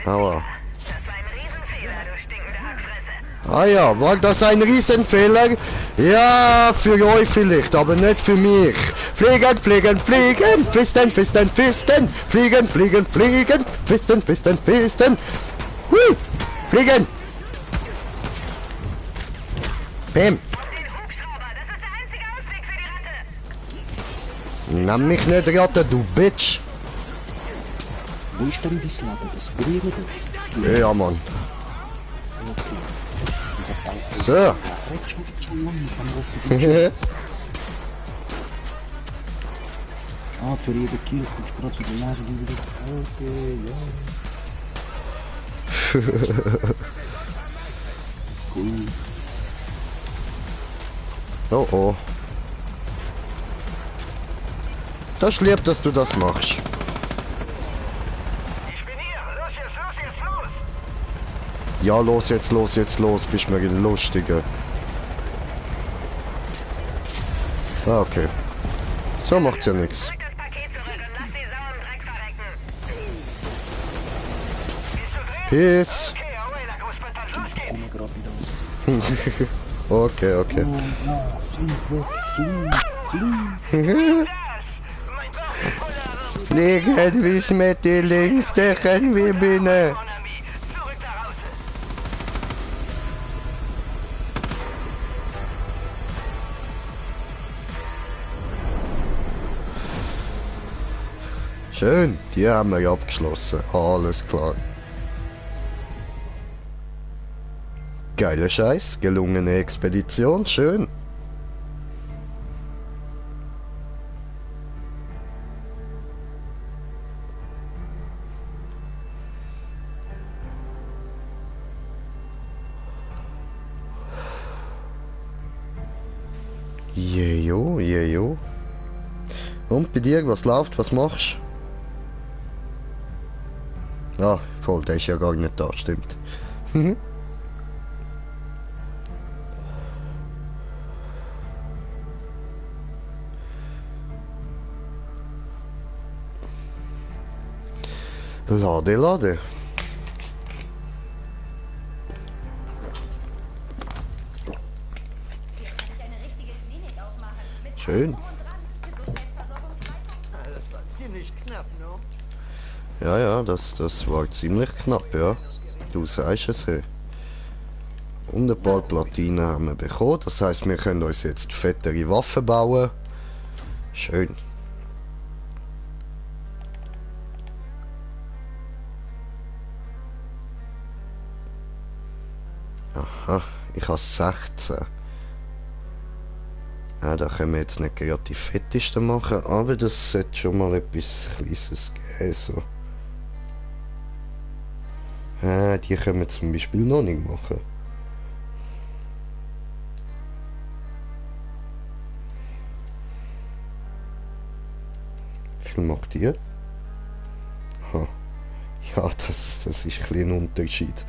Aua. Das war ein Riesenfehler, du stinkende Hackfresse. Ah ja, war das ein Riesenfehler? Ja, für euch vielleicht, aber nicht für mich. Fliegen, fliegen, fliegen, fisten, fisten, fisten. Fliegen, fliegen, fliegen, fisten, fisten, fisten. Hui, fliegen. Bäm. Den Hubschrauber, das ist der einzige Ausweg für die Ratte. Nimm mich nicht Ratte, du Bitch. Wo ist denn das Leben? Das grüne dort? Ja, Mann. Okay. So. Ja, rechts schon lang mit dem roten Ah, für jeden Kill kommst du gerade wieder Leben wieder. Okay, ja. Cool. Oh oh. Das ist lieb, dass du das machst. Ich bin hier. Los jetzt, los! Ja, los jetzt, los jetzt, los. Bist mir ein Lustiger. Ah, okay. So macht's ja nichts. Drück das Paket zurück und lass die Sau im Dreck verrecken. Peace. Okay, Abuela, Großvater, los geht's. Komm gerade wieder aus. Okay, okay. Oh, ja, flieg weg, flieg. Fliegen wie Schmetterling, stechen wie Biene. Zurück nach Hause. Schön, die haben wir abgeschlossen. Alles klar. Geiler Scheiß, gelungene Expedition, schön. Jejo, jejo. Und bei dir, was läuft, was machst du? Ah, voll, der ist ja gar nicht da, stimmt. Lade, lade. Schön. Das war ziemlich knapp, no? Ja, ja, das war ziemlich knapp, ja. Du sagst es, hey. Und ein paar Platinen haben wir bekommen. Das heisst, wir können uns jetzt fettere Waffen bauen. Schön. Aha, ich habe 16. Ja, da können wir jetzt nicht gerade die fettesten machen, aber das sollte schon mal etwas Kleines geben. So. Ja, die können wir zum Beispiel noch nicht machen. Wie viel macht die? Aha. Ja, das ist ein kleiner Unterschied.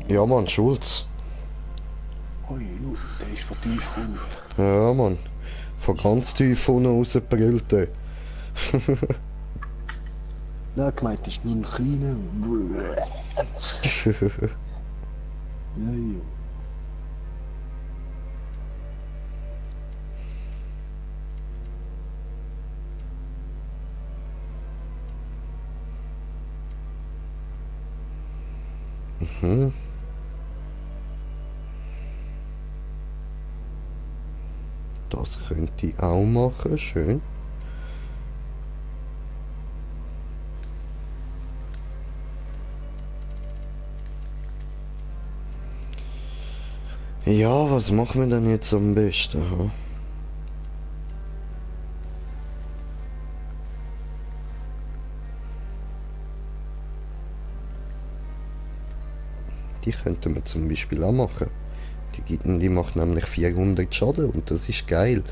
Ja, Mann, Schulz. Ui, der ist von tief unten. Ja, Mann. Von ganz tief unten rausgebrüllt. Nein, gemeint ist nur ein kleiner. Ja, ja. Mhm. Das könnte ich auch machen, schön. Ja, was machen wir denn jetzt am besten? Ha? Die könnten wir zum Beispiel auch machen. Die macht nämlich 400 Schaden und das ist geil.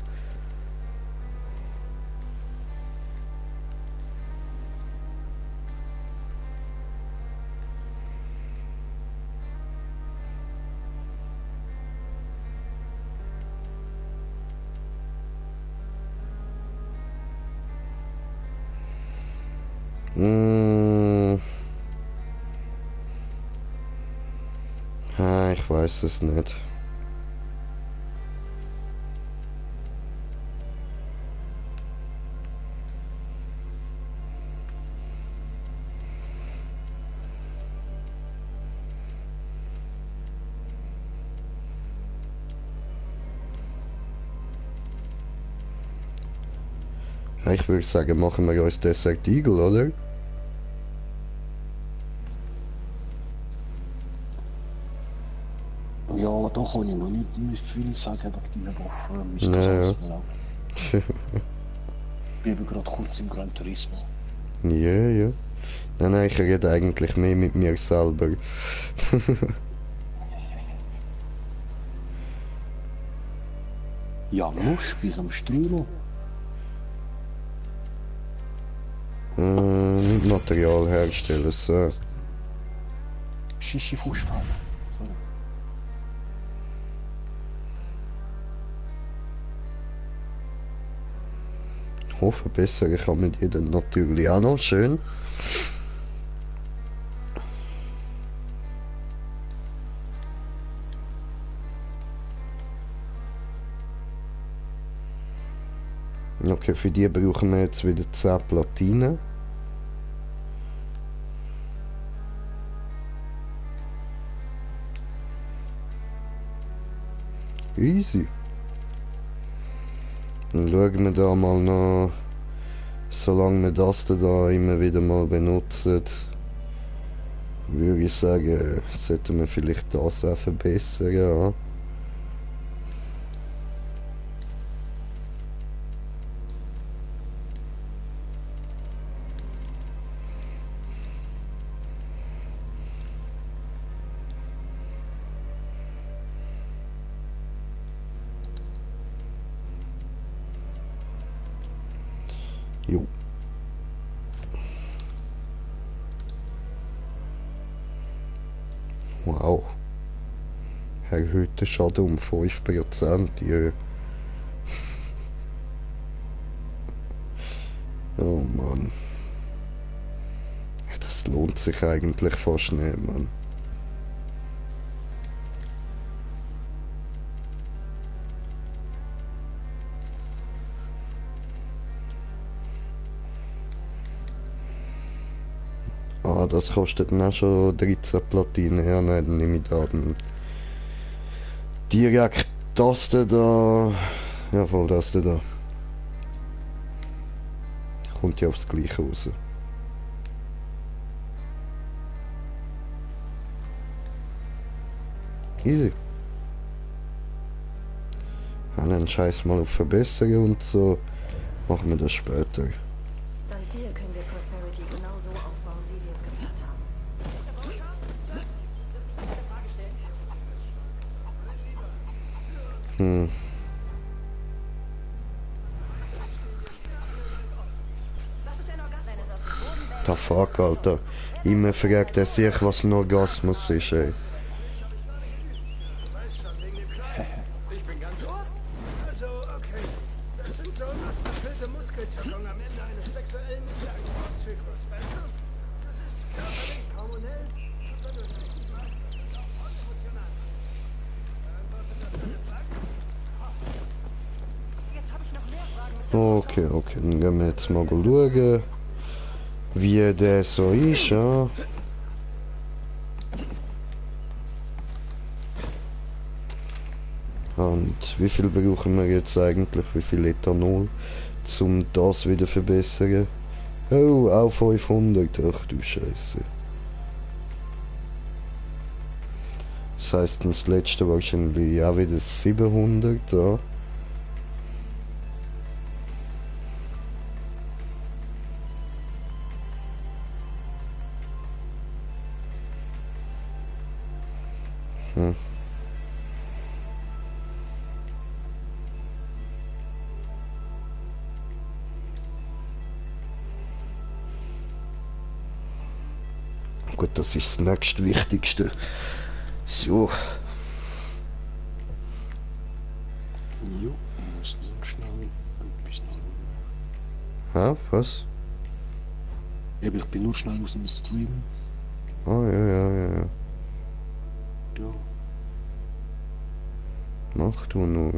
Ich weiß es nicht. Ich würde sagen, machen wir uns Desert Eagle, oder? Ja, da kann ich noch nicht viel sagen wegen deinen Waffen. Ja. Ich bin gerade kurz im Gran Turismo. Ja, ja. Nein, ich rede eigentlich mehr mit mir selber. Ja, los, bis am Strülo. Material herstellen, so. Schischi Fußfall. Sorry. Hoffe besser, ich habe mit jedem natürlich auch noch schön. Okay, für die brauchen wir jetzt wieder 10 Platinen. Easy. Dann schauen wir da mal noch, solange wir das da immer wieder mal benutzen, würde ich sagen, sollten wir vielleicht das auch verbessern, ja. Jo. Wow. Erhöhter Schaden um 5%, ja. Oh Mann. Ja, das lohnt sich eigentlich fast nicht, Mann. Ah, das kostet dann auch schon 13 Platinen. Ja, nein, dann nehme ich da direkt das da. Ja, voll das da. Kommt ja aufs Gleiche raus. Easy. Dann scheiß mal auf Verbesserung und so. Machen wir das später. Dank dir können wir Prosperity genauso aufbauen, wie wir es geplant haben. Da fuck, Alter. Immer fragt er sich, was ein Orgasmus ist, ey. Ich bin ganz ohr. Also, okay. Das sind so lusterfüllte Muskelzuckungen am Ende eines sexuellen Interaktionszyklus, weißt du? Das ist körperlich, hormonell und wenn du es richtig machst, ist es auch voll emotional. Beantwortet das deine Frage? Jetzt habe ich noch mehr Fragen. Okay, dann gehen wir jetzt mal schauen, wie der so ist, ja. Und wie viel brauchen wir jetzt eigentlich? Wie viel Ethanol, um das wieder zu verbessern? Oh, auch 500. Ach du Scheiße. Das heisst, das letzte wahrscheinlich auch wieder 700, ja. Gut, das ist das nächstwichtigste. So. Jo, ich muss so schnell ein bisschen Ha, was? Ich bin nur schnell aus dem Stream. Ah, ja. Ja. Mach du nur.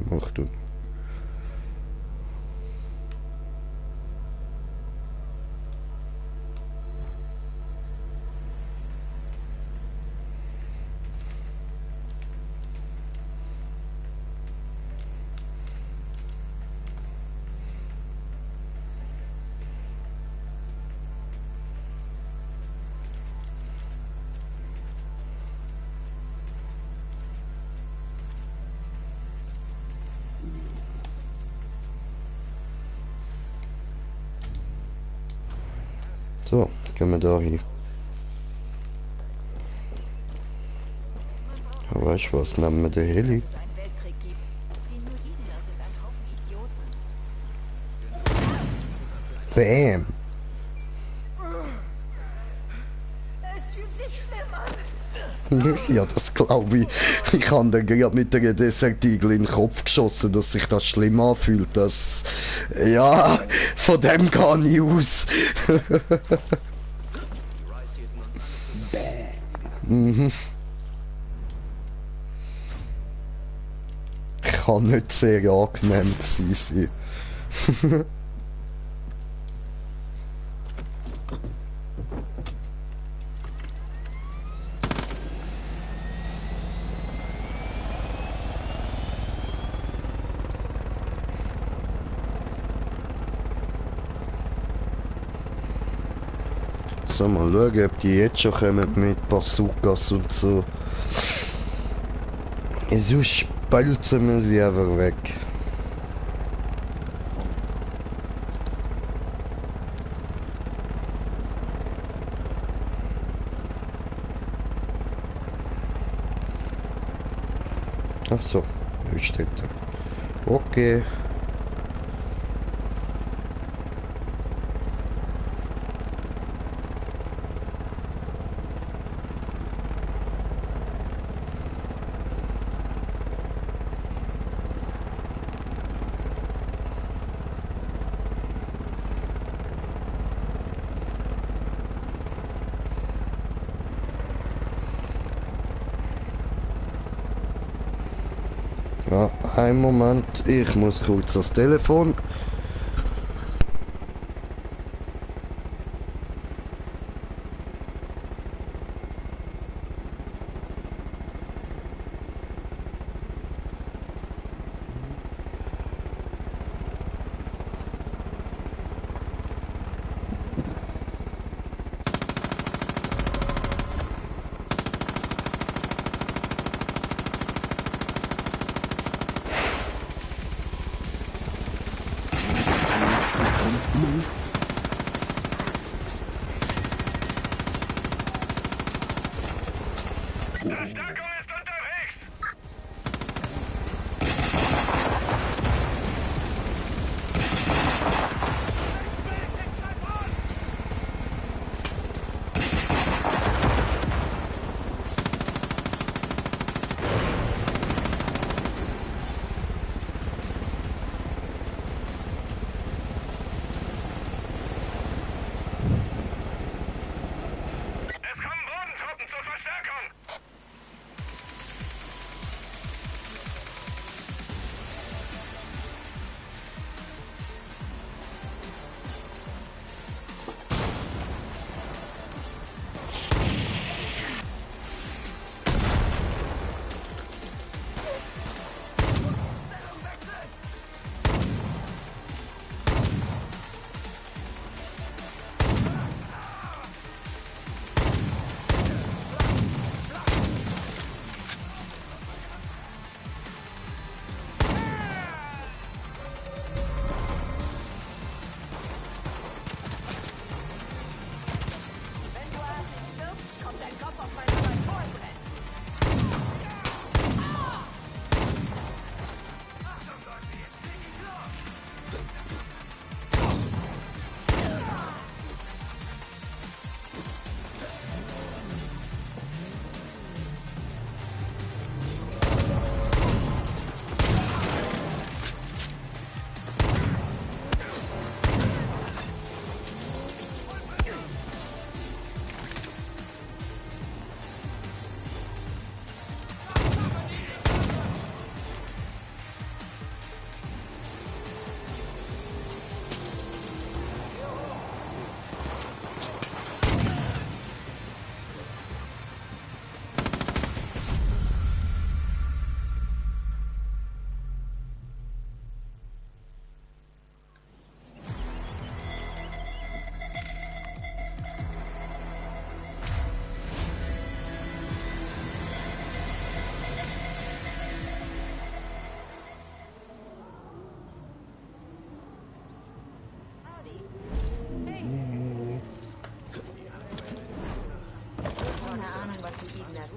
So, gehen wir da hin. Ja, weißt du was, nehmen wir den Heli. Bam! Es fühlt sich schlimm an. Ja, das glaube ich. Ich habe dann gerade mit der Desert-Igel in den Kopf geschossen, dass sich das schlimm anfühlt. Das... Ja, von dem gehe ich aus. Mhm. Kann nicht sehr angenehm gewesen sein. So, mal schauen, ob die jetzt schon kommen mit Bazookas und so. Sonst spalzen wir sie einfach weg. Ach so, wie steht da? Okay. Ja, einen Moment, ich muss kurz das Telefon.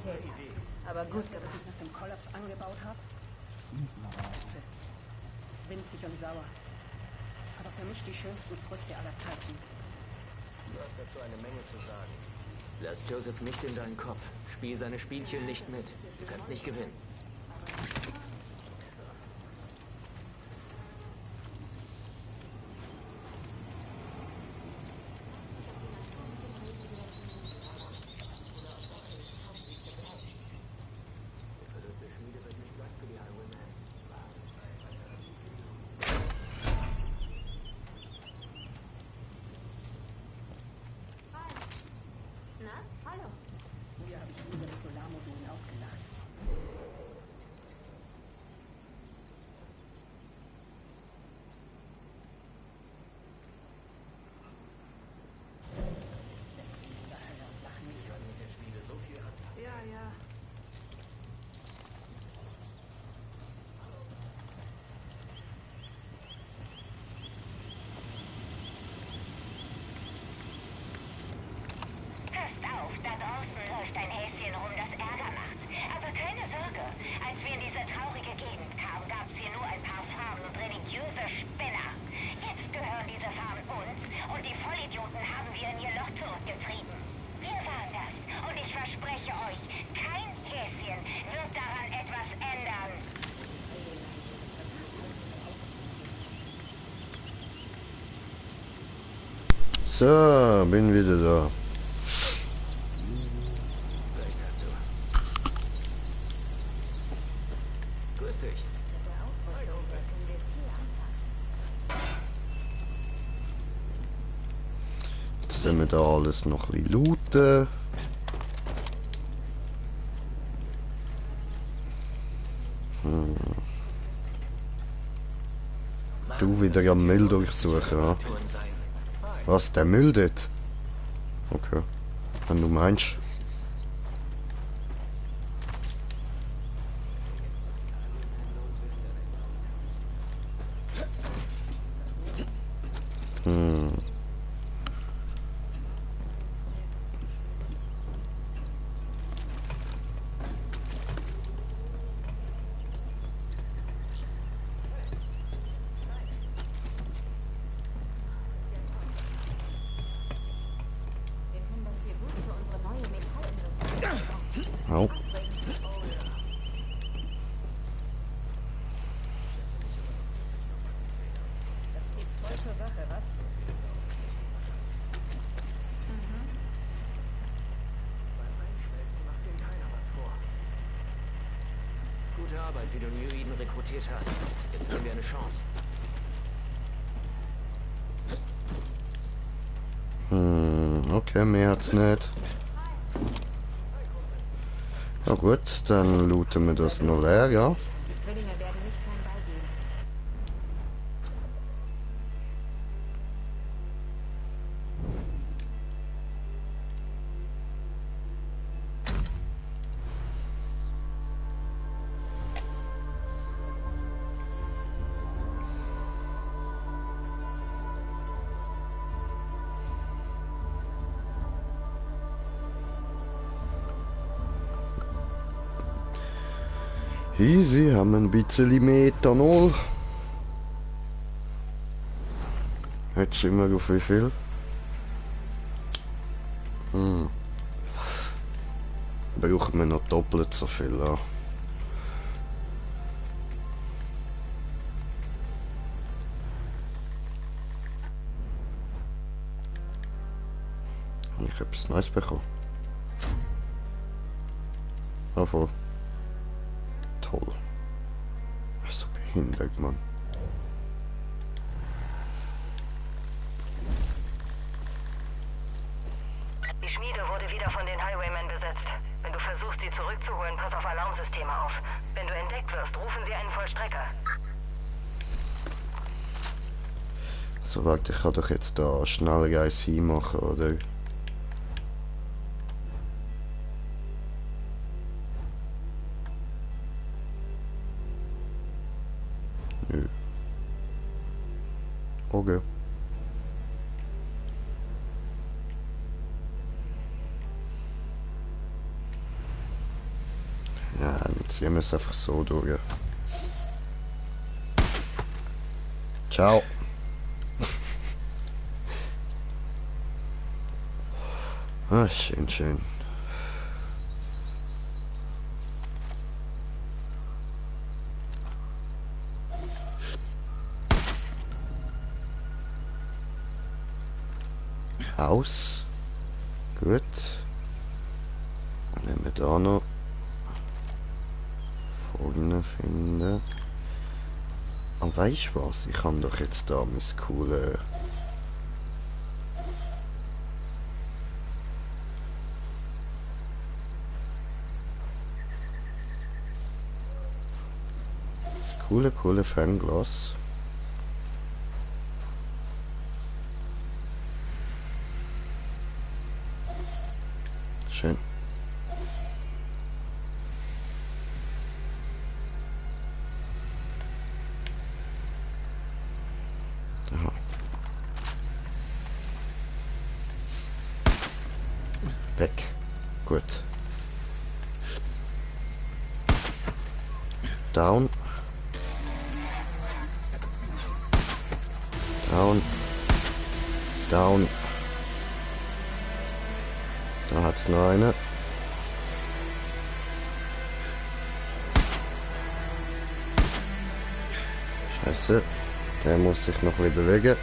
erzählt hast. Aber gut, dass ich nach dem Kollaps angebaut habe. Winzig und sauer. Aber für mich die schönsten Früchte aller Zeiten. Du hast dazu eine Menge zu sagen. Lass Joseph nicht in deinen Kopf. Spiel seine Spielchen nicht mit. Du kannst nicht gewinnen. Früher habe ich über den Solarmodulen auch gelacht. Ja, ja. Passt auf, da draußen läuft ein Häschen rum, das Ärger macht. Aber keine Sorge, als wir in diese traurige Gegend kamen, gab es hier nur ein paar Farmen und religiöse Spinner. Jetzt gehören diese Farmen uns und die Vollidioten haben wir in ihr Loch zurückgetrieben. Wir waren das und ich verspreche euch, kein Häschen wird daran etwas ändern. So, bin wieder da. Grüß dich. Jetzt werden wir da alles noch ein bisschen looten. Du wieder am Müll durchsuchen, ja? Was, der Müll dort? Okay, wenn du meinst. Au. Jetzt geht's voll zur Sache, was? Gute Arbeit, wie du New Eden rekrutiert hast. Jetzt haben wir eine Chance. Okay, mehr hat's nicht. Na gut, dann looten wir das noch leer, ja. Die Zwillinge werden nicht klein beigeben. Easy, haben wir ein bisschen mehr Ethanol. Jetzt sind wir auf wie viel? Brauchen wir noch doppelt so viel, ja. Habe ich etwas Neues bekommen? Ah, voll. Toll. So behindert, Mann. Die Schmiede wurde wieder von den Highwaymen besetzt. Wenn du versuchst, sie zurückzuholen, pass auf Alarmsysteme auf. Wenn du entdeckt wirst, rufen sie einen Vollstrecker. So, warte, ich kann doch jetzt da schnell eins hinmachen, oder? Nö. Okay. Ja, dann ziehen wir es einfach so durch. Ciao. Ah, schön, schön. Haus. Gut. Wenn wir da noch Folgende finden. Und weißt du was? Ich habe doch jetzt da mein coole. Das coole Fernglas. Schön. Aha. Weg. Gut. Down. Down. Down. Da hat's noch eine. Scheiße. Der muss sich noch ein bisschen bewegen.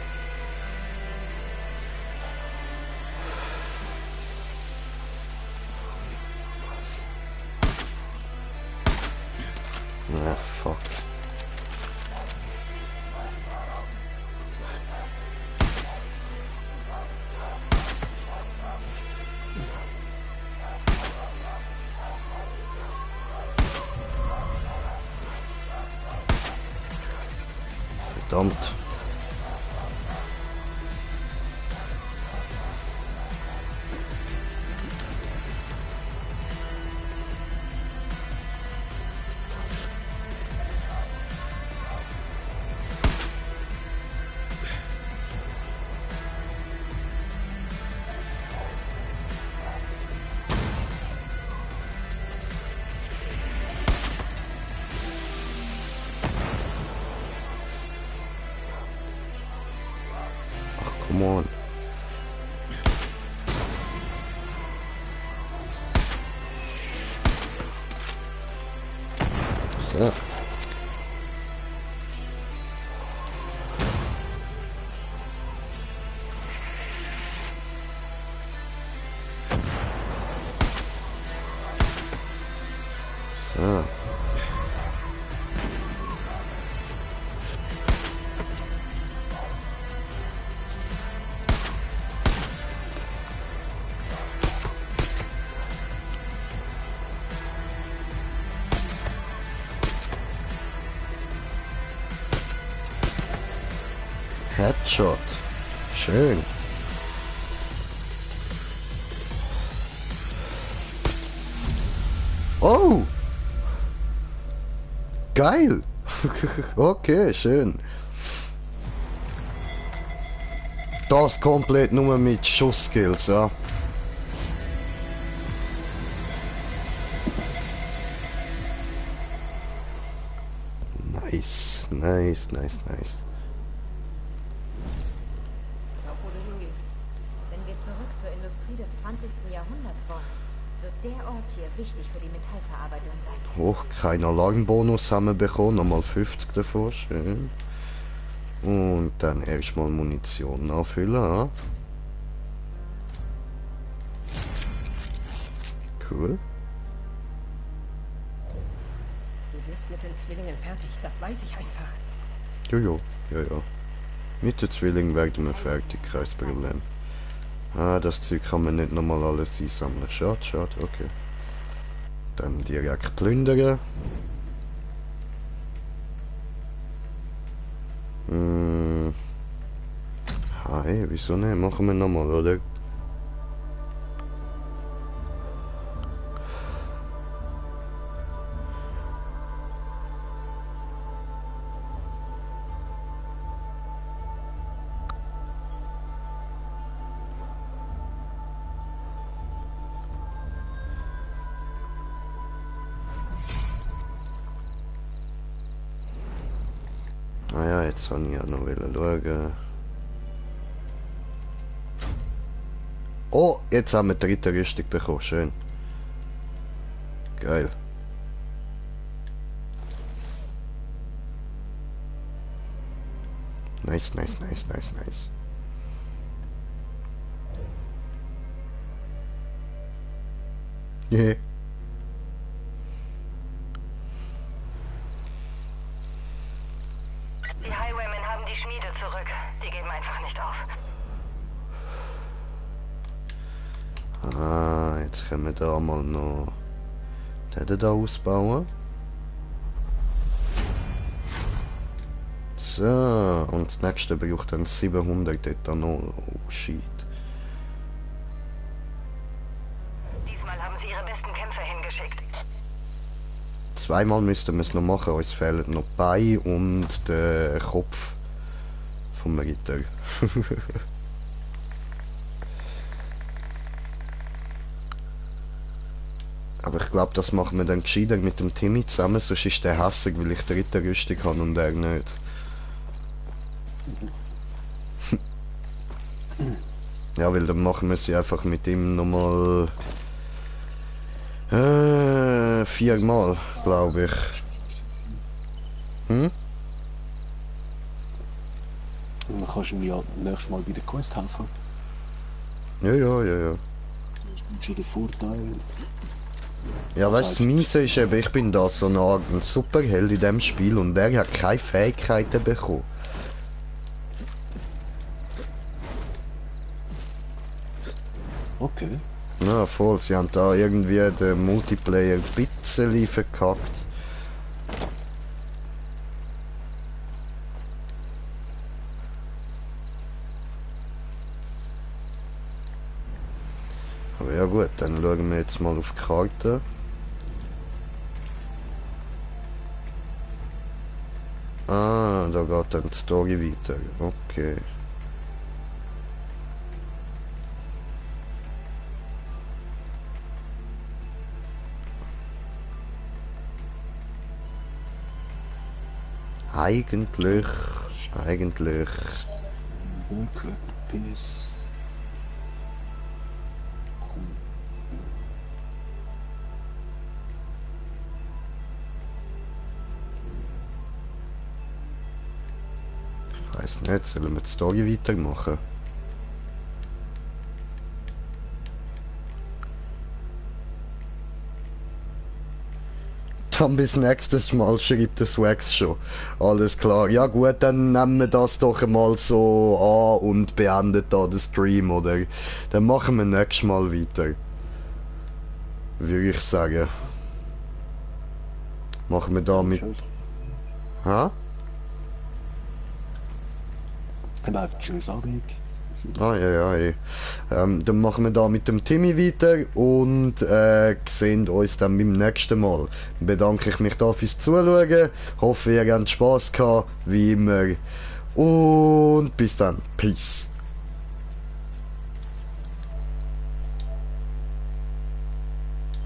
Na, fuck. Verdammt. Come on. So. So. Headshot. Schön. Oh! Geil! Okay, schön. Das komplett nur mit Schussskills, ja. Nice, nice, nice, nice. Schau, wo du hingehst. Wenn wir zurück zur Industrie des 20. Jahrhunderts wollen, wird der Ort hier wichtig für die Metallverarbeitung sein. Hoch, kein Alarmbonus haben wir bekommen, nochmal 50 davon, schön. Und dann erstmal Munition nachfüllen, ja. Cool. Du wirst mit den Zwillingen fertig, das weiß ich einfach. Jojo, ja. Mit den Zwillingen werden wir fertig, kein Problem. Ah, das Zeug kann man nicht nochmal alles einsammeln. Schade, schade, okay. Dann direkt plündern. Hey, wieso nicht? Machen wir nochmal, oder? Naja, jetzt habe ich ja noch schauen. Oh, jetzt haben wir die dritte Rüstung bekommen, schön. Geil. Nice, nice, nice, nice, nice. Yeah. Die Highwaymen haben die Schmiede zurück. Die geben einfach nicht auf. Ah, jetzt können wir da mal noch den da ausbauen. So, und das nächste braucht dann 700 Ethanol. Oh shit. Diesmal haben sie ihre besten Kämpfer hingeschickt. Zweimal müssten wir es noch machen, uns fehlen noch die Beine und der Kopf vom Ritter. Aber ich glaube, das machen wir dann gescheiter mit dem Timmy zusammen, sonst ist der hässig, weil ich die Ritterrüstung habe und er nicht. Ja, weil dann machen wir sie einfach mit ihm nochmal 4-mal, glaube ich. Dann kannst du mir ja nächstes Mal bei der Quest helfen. Ja. Das ist schon der Vorteil. Ja, weißt du, das Miese ist eben, ich bin da so eine Art ein Superheld in dem Spiel und der hat keine Fähigkeiten bekommen. Okay. Ja, voll, sie haben da irgendwie den Multiplayer ein bisschen verkackt. gut, dann schauen wir jetzt mal auf die Karte. Ah, da geht dann die Story weiter. Okay. Eigentlich. Wirklich bis. Ich weiß nicht, sollen wir die Story weitermachen? Dann bis nächstes Mal schreibt der Swax schon. Alles klar. Ja gut, dann nehmen wir das doch einmal so an und beenden da den Stream, oder? Dann machen wir nächstes Mal weiter. Würde ich sagen. Machen wir da mit... Ha? Ich einfach tschüss sagen. Ah, ja, ja, dann machen wir da mit dem Timmy weiter und sehen uns dann beim nächsten Mal. Dann bedanke ich mich da fürs Zuschauen. Hoffe, ihr habt Spaß gehabt, wie immer. Und bis dann. Peace.